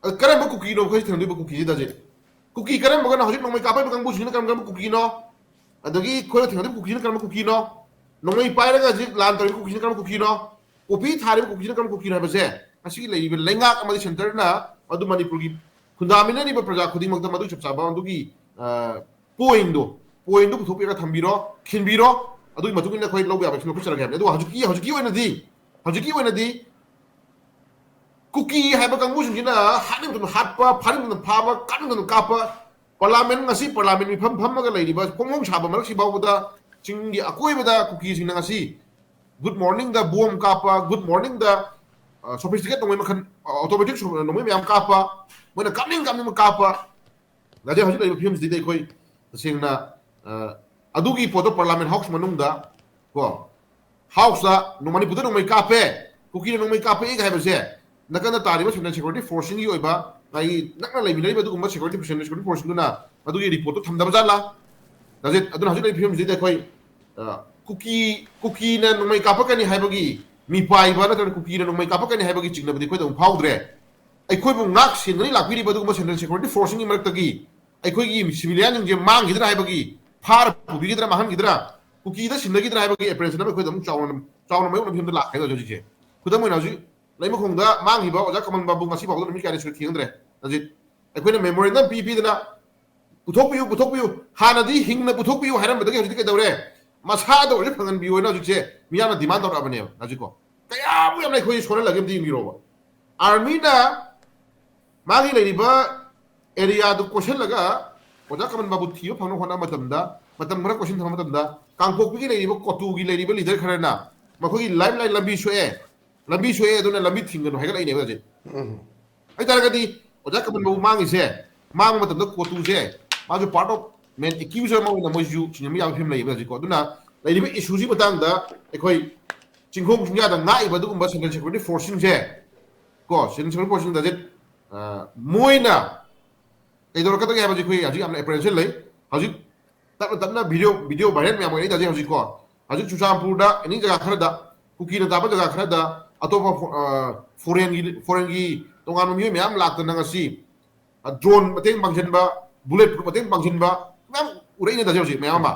ꯑꯗꯨ ꯀꯔꯝꯕ ꯀꯨꯀꯤꯅꯣ ꯑꯩꯈꯣꯏ ꯊꯦꯡꯅꯗꯣꯏꯕ ꯀꯨꯀꯤꯁꯤꯗ ꯍꯧꯖꯤꯛ? ꯀꯨꯀꯤ ꯀꯔꯝꯕꯒꯅꯣ? ꯍꯧꯖꯤꯛ ꯅꯣꯡꯃꯩ ꯀꯥꯞꯄꯛꯏꯕ ꯀꯥꯡꯕꯨꯁꯤꯡꯁꯤꯅ ꯀꯔꯝ ꯀꯔꯝꯕ ꯀꯨꯀꯤꯅꯣ? ꯑꯗꯒꯤ ꯑꯩꯈꯣꯏꯅ ꯊꯦꯡꯅꯗꯣꯏꯕ ꯀꯨꯀꯤꯁꯤꯅ ꯀꯔꯝꯕ ꯀꯨꯀꯤꯅꯣ? ꯅꯣꯡꯃꯩ ꯄꯥꯏꯔꯒ ꯍꯧꯖꯤꯛ ꯂꯥꯟ ꯇꯧꯔꯤꯕ ꯀꯨꯀꯤꯁꯤꯅ ꯀꯔꯝꯕ ꯀꯨꯀꯤꯅꯣ? ꯄꯣꯄꯤ ꯊꯥꯔꯤꯕ ꯀꯨꯀꯤꯁꯤꯅ ꯀꯔꯝꯕ ꯀꯨꯀꯤꯅꯣ ꯍꯥꯏꯕꯁꯦ ꯉꯁꯤꯒꯤ ꯂꯩꯔꯤꯕ ꯂꯩꯉꯥꯛ ꯑꯃꯗꯤ ꯁꯦꯟꯇꯔꯅ ꯃꯗꯨ ꯃꯅꯤꯄꯨꯔꯒꯤ ꯈꯨꯟꯗꯥꯃꯤꯟꯅꯔꯤꯕ ꯄ꯭ꯔꯖꯥ ꯈꯨꯗꯤꯡꯃꯛꯇ ꯃꯗꯨ ꯆꯞ ꯆꯥꯕ ꯑꯗꯨꯒꯤ, ꯑ, ꯄꯣꯏꯟꯗꯣ, ꯄꯣꯏꯟꯗꯣ ꯄꯨꯊꯣꯛꯄꯤꯔꯒ ꯊꯝꯕꯤꯔꯣ, ꯈꯤꯟꯕꯤꯔꯣ꯫ ꯑꯗꯨꯒꯤ ꯃꯇꯨꯡ ꯏꯟꯅ ꯑꯩꯈꯣꯏ ꯂꯧꯕ ꯌꯥꯕ action ꯂꯧꯈꯠꯆꯔꯒꯦ ꯍꯥꯏꯕꯅꯤ꯫ ꯑꯗꯨꯒ ꯍꯧꯖꯤꯛꯀꯤ, ꯍꯧꯖꯤꯛꯀꯤ ꯑꯣꯏꯅꯗꯤ, ꯍꯧꯖꯤꯛꯀꯤ ꯑꯣꯏꯅꯗꯤ ꯀꯨꯀꯤ ꯍꯥꯏꯕ ꯀꯥꯡꯕꯨꯁꯤꯡꯁꯤꯅ ꯍꯥꯠꯅꯤꯡꯕ ꯃꯇꯝꯗ ꯍꯥꯠꯄ, ꯐꯥꯅꯤꯡꯕ ꯃꯇꯝꯗ ꯐꯥꯕ, ꯀꯥꯞꯅꯤꯡꯕ ꯃꯇꯝꯗ ꯀꯥꯞꯄ, ꯄꯥꯔꯂꯥꯃꯦꯟ, ꯉꯁꯤ ꯄꯥꯔꯂꯥꯃꯦꯟ ꯃꯤꯐꯝ ꯐꯝꯃꯒ ꯂꯩꯔꯤꯕ ꯐꯣꯡ ꯐꯣꯡ ꯁꯥꯕ ꯃꯔꯛꯁꯤ ꯐꯥꯎꯕꯗ ꯆꯤꯡꯒꯤ ꯑꯀꯣꯏꯕꯗ ꯀꯨꯀꯤꯁꯤꯡꯅ ꯉꯁꯤ ꯒꯨꯗ ꯃꯣꯔꯅꯤꯡꯗ ꯕꯣꯝ ꯀꯥꯞꯄ, ꯒꯨꯗ ꯃꯣꯔꯅꯤꯡꯗ, ꯑ, ꯁꯣꯐꯤꯁꯇꯤꯀꯦꯠ ꯅꯣꯡꯃꯩ ꯃꯈꯜ, ꯑ, ꯑꯣꯇꯣꯃꯦꯇꯤꯛ ꯁꯣ-, ꯅꯣꯡꯃꯩ ꯃꯌꯥꯝ ꯀꯥꯞꯄ, ꯃꯣꯏꯅ ꯀꯥꯞꯅꯤꯡ ꯀꯥꯞꯅꯤꯡꯕ ꯀꯥꯞꯄ꯫ ꯉꯁꯤ ꯍꯧꯖꯤꯛ ꯂꯩꯔꯤꯕ ꯐꯤꯕꯝꯁꯤꯗꯤ ꯑꯩꯈꯣꯏ ꯇꯁꯦꯡꯅ, ꯑ, ꯑꯗꯨꯒꯤ ꯄꯣꯠꯇꯣ ꯄꯥꯔꯂꯥꯃꯦꯟ ꯍꯥꯎꯁ ꯃꯅꯨꯡꯗ ꯀꯣ, ꯍꯥꯎꯁꯇ ꯅꯣꯡ-, ꯃꯅꯤꯄꯨꯔꯗ ꯅꯣꯡꯃꯩ ꯀꯥꯞꯄꯦ, ꯀꯨꯀꯤꯅ ꯅꯣꯡꯃꯩ ꯀꯥꯞꯄꯦꯒ ꯍꯥꯏꯕꯁꯦ ꯅꯥꯀꯟꯗ ꯇꯥꯔꯤꯕ ꯁꯦꯟꯇ꯭ꯔꯦꯜ ꯁꯦꯀ꯭ꯌꯨꯔꯤꯇꯤ ꯐꯣꯔꯁꯁꯤꯡꯒꯤ ꯑꯣꯏꯕ, ꯃꯥꯒꯤ ꯅꯛꯅ ꯂꯩꯃꯤꯟꯅꯔꯤꯕ ꯑꯗꯨꯒꯨꯝꯕ ꯁꯦꯀ꯭ꯌꯨꯔꯤꯇꯤ, ꯁꯦꯟꯇ꯭ꯔꯦꯜ ꯁꯦꯀ꯭ꯌꯨꯔꯤꯇꯤ ꯐꯣꯔꯁꯁꯤꯡꯗꯨꯅ ꯃꯗꯨꯒꯤ ꯔꯤꯄꯣꯔꯠꯇꯨ ꯊꯝꯗꯕ ꯖꯥꯠꯂꯥ? ꯍꯧꯖꯤꯛ, ꯑꯗꯨꯅ ꯍꯧꯖꯤꯛ ꯂꯩꯔꯤꯕ ꯐꯤꯕꯝꯁꯤꯗ ꯑꯩꯈꯣꯏ, ꯑ, ꯀꯨꯀꯤ, ꯀꯨꯀꯤꯅ ꯅꯣꯡꯃꯩ ꯀꯥꯞꯄꯛꯀꯅꯤ ꯍꯥꯏꯕꯒꯤ ꯃꯤꯄꯥꯏꯕ ꯅꯠꯇ꯭ꯔꯒ ꯀꯨꯀꯤꯅ ꯅꯣꯡꯃꯩ ꯀꯥꯞꯄꯛꯀꯅꯤ ꯍꯥꯏꯕꯒꯤ ꯆꯤꯡꯅꯕꯗꯤ ꯑꯩꯈꯣꯏꯗ ꯑꯃꯨꯛ ꯐꯥꯎꯗ꯭ꯔꯦ꯫ ꯑꯩꯈꯣꯏꯕꯨ ꯉꯥꯛ ꯁꯦꯟꯅꯅꯤ ꯂꯥꯛꯄꯤꯔꯤꯕ ꯑꯗꯨꯒꯨꯝꯕ ꯁꯦꯟꯇ꯭ꯔꯦꯜ ꯁꯦꯀ꯭ꯌꯨꯔꯤꯇꯤ ꯐꯣꯔꯁꯁꯤꯡꯒꯤ ꯃꯔꯛꯇꯒꯤ ꯑꯩꯈꯣꯏꯒꯤ ꯁꯤꯚꯤꯂꯤꯌꯥꯟꯁꯤꯡꯁꯦ ꯃꯥꯡꯈꯤꯗ꯭ꯔꯥ ꯍꯥꯏꯕꯒꯤ, ꯐꯥꯔ ꯄꯨꯕꯤꯈꯤꯗ꯭ꯔꯥ, ꯃꯥꯡꯍꯟꯈꯤꯗ꯭ꯔꯥ, ꯀꯨꯀꯤꯗ ꯁꯤꯟꯅꯈꯤꯗ꯭ꯔꯥ ꯍꯥꯏꯕꯒꯤ ꯑꯦꯄ꯭ꯔꯦꯟꯁꯟ ꯑꯃ ꯑꯩꯈꯣꯏꯗ ꯑꯃꯨꯛ ꯆꯥꯎꯅ, ꯆꯥꯎꯅ ꯃꯥꯌꯣꯛꯅꯕ ꯐꯤꯕꯝꯗ ꯂꯥꯛꯈ꯭ꯔꯦ ꯍꯧꯖꯤꯛ ꯍꯧꯖꯤꯛꯁꯦ꯫ ꯈꯨꯗꯝ ꯑꯣꯏꯅ ꯍꯧꯖꯤꯛ ꯂꯩꯃꯈꯣꯡꯗ ꯃꯥꯡꯈꯤꯕ ꯑꯣꯖꯥ ꯀꯃꯜ ꯕꯥꯕꯨ ꯉꯁꯤ ꯐꯥꯎꯕꯗ ꯅꯨꯃꯤꯠ ꯀꯌꯥꯅꯤ ꯁꯨꯔꯦ ꯊꯤꯈꯪꯗ꯭ꯔꯦ꯫ ꯍꯧꯖꯤꯛ ꯑꯩꯈꯣꯏꯅ ꯃꯦꯃꯣꯔꯦꯟꯗꯝ ꯄꯤ ꯄꯤꯗꯅ ꯄꯨꯊꯣꯛꯄꯤꯌꯨ, ꯄꯨꯊꯣꯛꯄꯤꯌꯨ, ꯍꯥꯟꯅꯗꯤ ꯍꯤꯡꯅ ꯄꯨꯊꯣꯛꯄꯤꯌꯨ ꯍꯥꯏꯔꯝꯕꯗꯒꯤ ꯍꯧꯖꯤꯛꯇꯤ ꯀꯩꯗꯧꯔꯦ? ꯃꯁꯥꯗ ꯑꯣꯏꯔꯁꯨ ꯐꯪꯍꯟꯕꯤꯌꯨ ꯍꯥꯏꯅ ꯍꯧꯖꯤꯛꯁꯦ ꯃꯤꯌꯥꯝꯅ ꯗꯤꯃꯥꯟ ꯇꯧꯔꯛꯑꯕꯅꯦꯕ ꯍꯧꯖꯤꯛꯀꯣ꯫ ꯀꯌꯥꯃꯨꯛ ꯌꯥꯝꯅ ꯑꯩꯈꯣꯏ ꯁꯣꯟꯍꯜꯂꯒꯦ ꯑꯝꯇ ꯌꯦꯡꯕꯤꯔꯣꯕ꯫ ꯑꯥꯔꯃꯤꯅ ꯃꯥꯒꯤ ꯂꯩꯔꯤꯕ ꯑꯦꯔꯤꯌꯥꯗꯨ ꯀꯣꯏꯁꯤꯜꯂꯒ ꯑꯣꯖꯥ ꯀꯃꯟ ꯕꯥꯕꯨ ꯊꯤꯕ ꯐꯪꯅꯕ ꯍꯣꯠꯅꯕ ꯃꯇꯝꯗ, ꯃꯇꯝ ꯈꯔ ꯀꯣꯏꯁꯤꯟ ꯊꯝꯕ ꯃꯇꯝꯗ, ꯀꯥꯡꯄꯣꯛꯄꯤꯒꯤ ꯂꯩꯔꯤꯕ ꯀꯣꯇꯨꯒꯤ ꯂꯩꯔꯤꯕ ꯂꯤꯗꯔ ꯈꯔꯅ ꯃꯈꯣꯏꯒꯤ ꯂꯥꯏꯐ ꯂꯥꯏꯟ ꯂꯝꯕꯤ ꯁꯣꯛꯑꯦ, ꯂꯝꯕꯤ ꯁꯣꯛꯑꯦ, ꯑꯗꯨꯅ ꯂꯝꯕꯤ ꯊꯤꯡꯒꯅꯨ ꯍꯥꯏꯒꯠꯂꯛꯏꯅꯦꯕ ꯍꯧꯖꯤꯛ꯫ ꯍꯥꯏꯇꯥꯔꯒꯗꯤ ꯑꯣꯖꯥ ꯀꯃꯟ ꯕꯥꯕꯨ ꯃꯥꯡꯉꯤꯁꯦ, ꯃꯥꯡꯕ ꯃꯇꯝꯗ ꯀꯣꯇꯨꯁꯦ ꯃꯥꯁꯨ ꯄꯥꯔꯠ ꯑꯣꯐ ꯃꯦꯟ ꯑꯦꯀ꯭ꯌꯨꯖꯔ ꯑꯃ ꯑꯣꯏꯅ ꯃꯣꯏꯁꯨ ꯁꯤꯟꯅꯕ ꯌꯥꯕ ꯐꯤꯕꯝ ꯂꯩꯌꯦꯕ ꯍꯧꯖꯤꯛꯀꯣ꯫ ꯑꯗꯨꯅ ꯂꯩꯔꯤꯕ ꯏꯁꯨꯁꯤ ꯃꯇꯥꯡꯗ ꯑꯩꯈꯣꯏ ꯆꯤꯡꯈꯣꯡ ꯆꯤꯡꯌꯥꯗ ꯉꯥꯛꯏꯕ ꯑꯗꯨꯒꯨꯝꯕ ꯁꯦꯟꯇ꯭ꯔꯦꯜ ꯁꯦꯀ꯭ꯌꯨꯔꯤꯇꯤ ꯐꯣꯔꯁꯁꯤꯡꯁꯦ ꯀꯣ, ꯁꯦꯟꯇ꯭ꯔꯦꯜ ꯁꯦꯀ꯭ꯌꯨꯔꯤꯇꯤ ꯐꯣꯔꯁꯁꯤꯡꯗ ꯍꯧꯖꯤꯛ, ꯑ, ꯃꯣꯏꯅ ꯀꯩꯗꯧꯔꯛꯀꯗꯒꯦ ꯍꯥꯏꯕꯁꯤ ꯑꯩꯈꯣꯏ ꯍꯧꯖꯤꯛ ꯌꯥꯝꯅ ꯑꯦꯄ꯭ꯔꯤꯍꯦꯟꯁꯟ ꯂꯩ꯫ ꯍꯧꯖꯤꯛ ꯇꯞꯅ ꯇꯞꯅ ꯚꯤꯗꯤꯑꯣ, ꯚꯤꯗꯤꯑꯣ ꯚꯥꯏꯔꯦꯜ ꯃꯌꯥꯝ ꯑꯣꯏꯔꯛꯏ ꯇꯥꯖꯩ ꯍꯧꯖꯤꯛꯀꯣ꯫ ꯍꯧꯖꯤꯛ ꯆꯨꯔꯆꯥꯟꯄꯨꯔꯗ, ꯑꯦꯅꯤ ꯖꯒꯥ ꯈꯔꯗ, ꯀꯨꯀꯤꯅ ꯇꯥꯕ ꯖꯒꯥ ꯈꯔꯗ ꯑꯇꯣꯞꯄ ꯐꯣ-, ꯑ, ꯐꯣꯔꯦꯟꯒꯤ, ꯐꯣꯔꯦꯟꯒꯤ ꯇꯣꯉꯥꯟꯕ ꯃꯤꯑꯣꯏ ꯃꯌꯥꯝ ꯂꯥꯛꯇꯅ ꯉꯁꯤ, ꯑ, ꯗ꯭ꯔꯣꯟ ꯃꯇꯦꯡ ꯄꯥꯡꯁꯤꯟꯕ, ꯕꯨꯂꯦꯠ ꯄ꯭ꯔꯨꯐ ꯃꯇꯦꯡ ꯄꯥꯡꯁꯤꯟꯕ ꯃꯌꯥꯝ ꯎꯔꯛꯏꯅ ꯇꯥꯖꯩ ꯍꯧꯖꯤꯛ ꯃꯌꯥꯝ ꯑꯃ꯫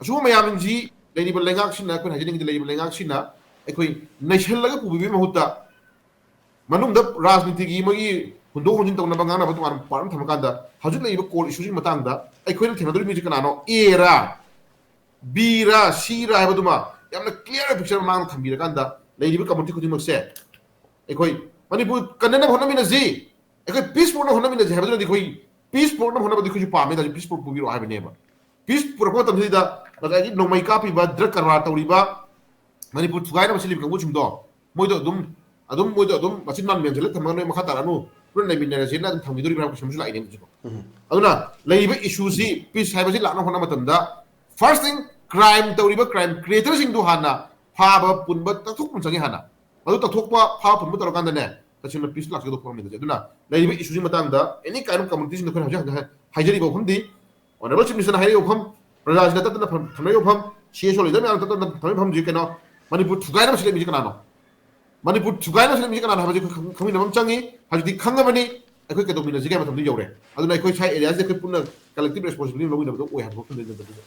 ꯑꯁꯤꯒꯨꯝꯕ ꯃꯌꯥꯝꯁꯤ ꯂꯩꯔꯤꯕ ꯂꯩꯉꯥꯛꯁꯤꯅ, ꯑꯩꯈꯣꯏꯅ ꯍꯥꯏꯖꯅꯤꯡꯉꯤꯗꯤ ꯂꯩꯔꯤꯕ ꯂꯩꯉꯥꯛꯁꯤꯅ ꯑꯩꯈꯣꯏ ꯅꯩꯁꯜꯂꯒ ꯄꯨꯕꯤꯕꯒꯤ ꯃꯍꯨꯠꯇ ꯃꯅꯨꯡꯗ ꯔꯥꯖꯅꯤꯇꯤꯒꯤ ꯃꯣꯏꯒꯤ ꯍꯨꯟꯗꯣꯛ ꯍꯨꯟꯖꯤꯟ ꯇꯧꯅꯕ ꯉꯥꯡꯅꯕ ꯇꯣꯉꯥꯟꯕ ꯄꯥꯔꯠ ꯑꯃ ꯊꯝꯃꯀꯥꯟꯗ ꯍꯧꯖꯤꯛ ꯂꯩꯔꯤꯕ ꯀꯣꯔ ꯏꯁꯨꯁꯤꯒꯤ ꯃꯇꯥꯡꯗ ꯑꯩꯈꯣꯏꯅ ꯊꯦꯡꯅꯗꯧꯔꯤꯕ ꯃꯤꯁꯦ ꯀꯅꯥꯅꯣ? ꯑꯦꯔꯥ, ꯕꯤꯔꯥ, ꯁꯤꯔꯥ ꯍꯥꯏꯕꯗꯨꯃ ꯌꯥꯝꯅ ꯀ꯭ꯂꯤꯌꯥꯔ ꯄꯤꯛꯆꯔ ꯃꯃꯥꯡꯗ ꯊꯝꯕꯤꯔꯀꯥꯟꯗ ꯂꯩꯔꯤꯕ ꯀꯝꯃꯨꯅꯤꯇꯤ ꯈꯨꯗꯤꯡꯃꯛꯁꯦ ꯑꯩꯈꯣꯏ ꯃꯅꯤꯄꯨꯔ ꯀꯟꯅꯅꯕ ꯍꯣꯠꯅꯃꯤꯟꯅꯁꯤ꯫ ꯑꯩꯈꯣꯏ ꯄꯤꯁ ꯄꯨꯔꯛꯅꯕ ꯍꯣꯠꯅꯃꯤꯟꯅꯁꯤ ꯍꯥꯏꯕꯗꯨꯅꯗꯤ ꯑꯩꯈꯣꯏ ꯄꯤꯁ ꯄꯨꯔꯛꯅꯕ ꯍꯣꯠꯅꯕꯗꯤ ꯑꯩꯈꯣꯏꯁꯨ ꯄꯥꯝꯃꯦ, ꯇꯥꯔꯁꯨ ꯄꯤꯁ ꯄꯨꯔꯛꯄꯤꯔꯛꯑꯣ ꯍꯥꯏꯕꯅꯦꯕ꯫ ꯄꯤꯁ ꯄꯨꯔꯛꯄ ꯃꯇꯝꯁꯤꯗ ꯉꯁꯥꯏꯒꯤ ꯅꯣꯡꯃꯩ ꯀꯥꯞꯄꯤꯕ, ꯗ꯭ꯔꯒ ꯀꯔꯕꯥꯔ ꯇꯧꯔꯤꯕ, ꯃꯅꯤꯄꯨꯔ ꯊꯨꯒꯥꯏꯅꯕ ꯁꯤꯜꯂꯤꯕ ꯀꯥꯡꯕꯨꯁꯤꯡꯗꯣ ꯃꯣꯏꯗꯣ ꯑꯗꯨꯝ, ꯑꯗꯨꯝ ꯃꯣꯏꯗꯣ ꯑꯗꯨꯝ ꯃꯆꯤꯟ ꯕꯥꯟ ꯃꯦꯟꯁꯤꯜꯂ ꯊꯝꯃꯒ ꯅꯣꯏ ꯃꯈꯥ ꯇꯥꯔꯛꯑꯅꯨ, ꯄꯨꯟꯅ ꯂꯩꯃꯤꯟꯅꯔꯁꯦꯅ ꯑꯗꯨꯝ ꯊꯝꯈꯤꯗꯣꯔꯤꯕ꯭ꯔꯥ ꯍꯥꯏꯕ ꯀꯣꯏꯁꯟ ꯑꯃꯁꯨ ꯂꯥꯛꯏꯅꯦ ꯍꯧꯖꯤꯛꯀꯣ꯫ ꯑꯗꯨꯅ ꯂꯩꯔꯤꯕ ꯏꯁꯨꯁꯤ, ꯄꯤꯁ ꯍꯥꯏꯕꯁꯤ ꯂꯥꯛꯅꯕ ꯍꯣꯠꯅꯕ ꯃꯇꯝꯗ first thing, ꯀ꯭ꯔꯥꯏꯝ ꯇꯧꯔꯤꯕ ꯀ꯭ꯔꯥꯏꯝ ꯀ꯭ꯔꯤꯌꯦꯇꯔꯁꯤꯡꯗꯨ ꯍꯥꯟꯅ ꯐꯥꯕ ꯄꯨꯟꯕ ꯇꯛꯊꯣꯛꯄ ꯑꯃ ꯆꯪꯉꯤ꯫ ꯍꯥꯟꯅ ꯃꯗꯨ ꯇꯛꯊꯣꯛꯄ, ꯐꯥꯕ ꯄꯨꯟꯕ ꯇꯧꯔꯀꯥꯟꯗꯅꯦ ꯇꯁꯦꯡꯅ ꯄꯤꯁ ꯂꯥꯛꯆꯒꯗꯧꯕ ꯄ꯭ꯔꯣꯕ꯭ꯂꯦꯝ ꯂꯩꯖꯩ꯫ ꯑꯗꯨꯅ ꯂꯩꯔꯤꯕ ꯏꯁꯨꯁꯤ ꯃꯇꯥꯡꯗ any kind of ꯀꯝꯃꯨꯅꯤꯇꯤꯁꯤꯡꯗ ꯑꯩꯈꯣꯏꯅ ꯍꯧꯖꯤꯛ ꯍꯧꯖꯤꯛ ꯍꯥꯏꯖꯔꯤꯕ ꯋꯥꯐꯝꯗꯤ, ꯑꯣꯅꯔꯦꯕꯜ ꯆꯤꯐ ꯃꯤꯅꯤꯁꯇꯔꯅ ꯍꯥꯏꯔꯤꯕ ꯋꯥꯐꯝ, ꯄ꯭ꯔꯖꯥꯁꯤꯡꯅ ꯇꯠꯇꯅ ꯐꯝ-, ꯊꯝꯅꯔꯤꯕ ꯋꯥꯐꯝ, ꯁꯤ ꯑꯦꯁ ꯑꯣ ꯂꯤꯗꯔ ꯃꯌꯥꯝꯅ ꯇꯠꯇꯅ ꯊꯝꯅꯔꯤꯕ ꯋꯥꯐꯝꯁꯤ ꯀꯩꯅꯣ? ꯃꯅꯤꯄꯨꯔ ꯊꯨꯒꯥꯏꯅꯕ ꯁꯤꯜꯂꯛꯏ ꯃꯤꯁꯤ ꯀꯅꯥꯅꯣ? ꯃꯅꯤꯄꯨꯔ ꯊꯨꯒꯥꯏꯅꯕ ꯁꯤꯜꯂꯛꯏ ꯃꯤꯁꯤ ꯀꯅꯥꯅꯣ ꯍꯥꯏꯕꯁꯤ ꯑꯩꯈꯣꯏ ꯈꯪ-, ꯈꯪꯃꯤꯟꯅꯕ ꯑꯃ ꯆꯪꯉꯤ꯫ ꯍꯧꯖꯤꯛꯇꯤ ꯈꯪꯉꯕꯅꯤ, ꯑꯩꯈꯣꯏ ꯀꯩꯗꯧꯃꯤꯟꯅꯁꯤꯒꯦ ꯍꯥꯏꯕ ꯃꯇꯝꯗ ꯌꯧꯔꯦ꯫ ꯑꯗꯨꯅ ꯑꯩꯈꯣꯏ ꯁ꯭ꯋꯥꯏ ꯑꯦꯔꯤꯌꯥꯁꯤꯗ ꯑꯩꯈꯣꯏ ꯄꯨꯟꯅ ꯀꯂꯦꯛꯇꯤꯚ ꯔꯦꯁꯄꯣꯟꯁꯤꯕꯤꯂꯤꯇꯤ ꯂꯧꯃꯤꯟꯅꯕꯗꯣ ꯑꯣꯏ ꯍꯥꯏꯕ ꯋꯥꯐꯝꯗ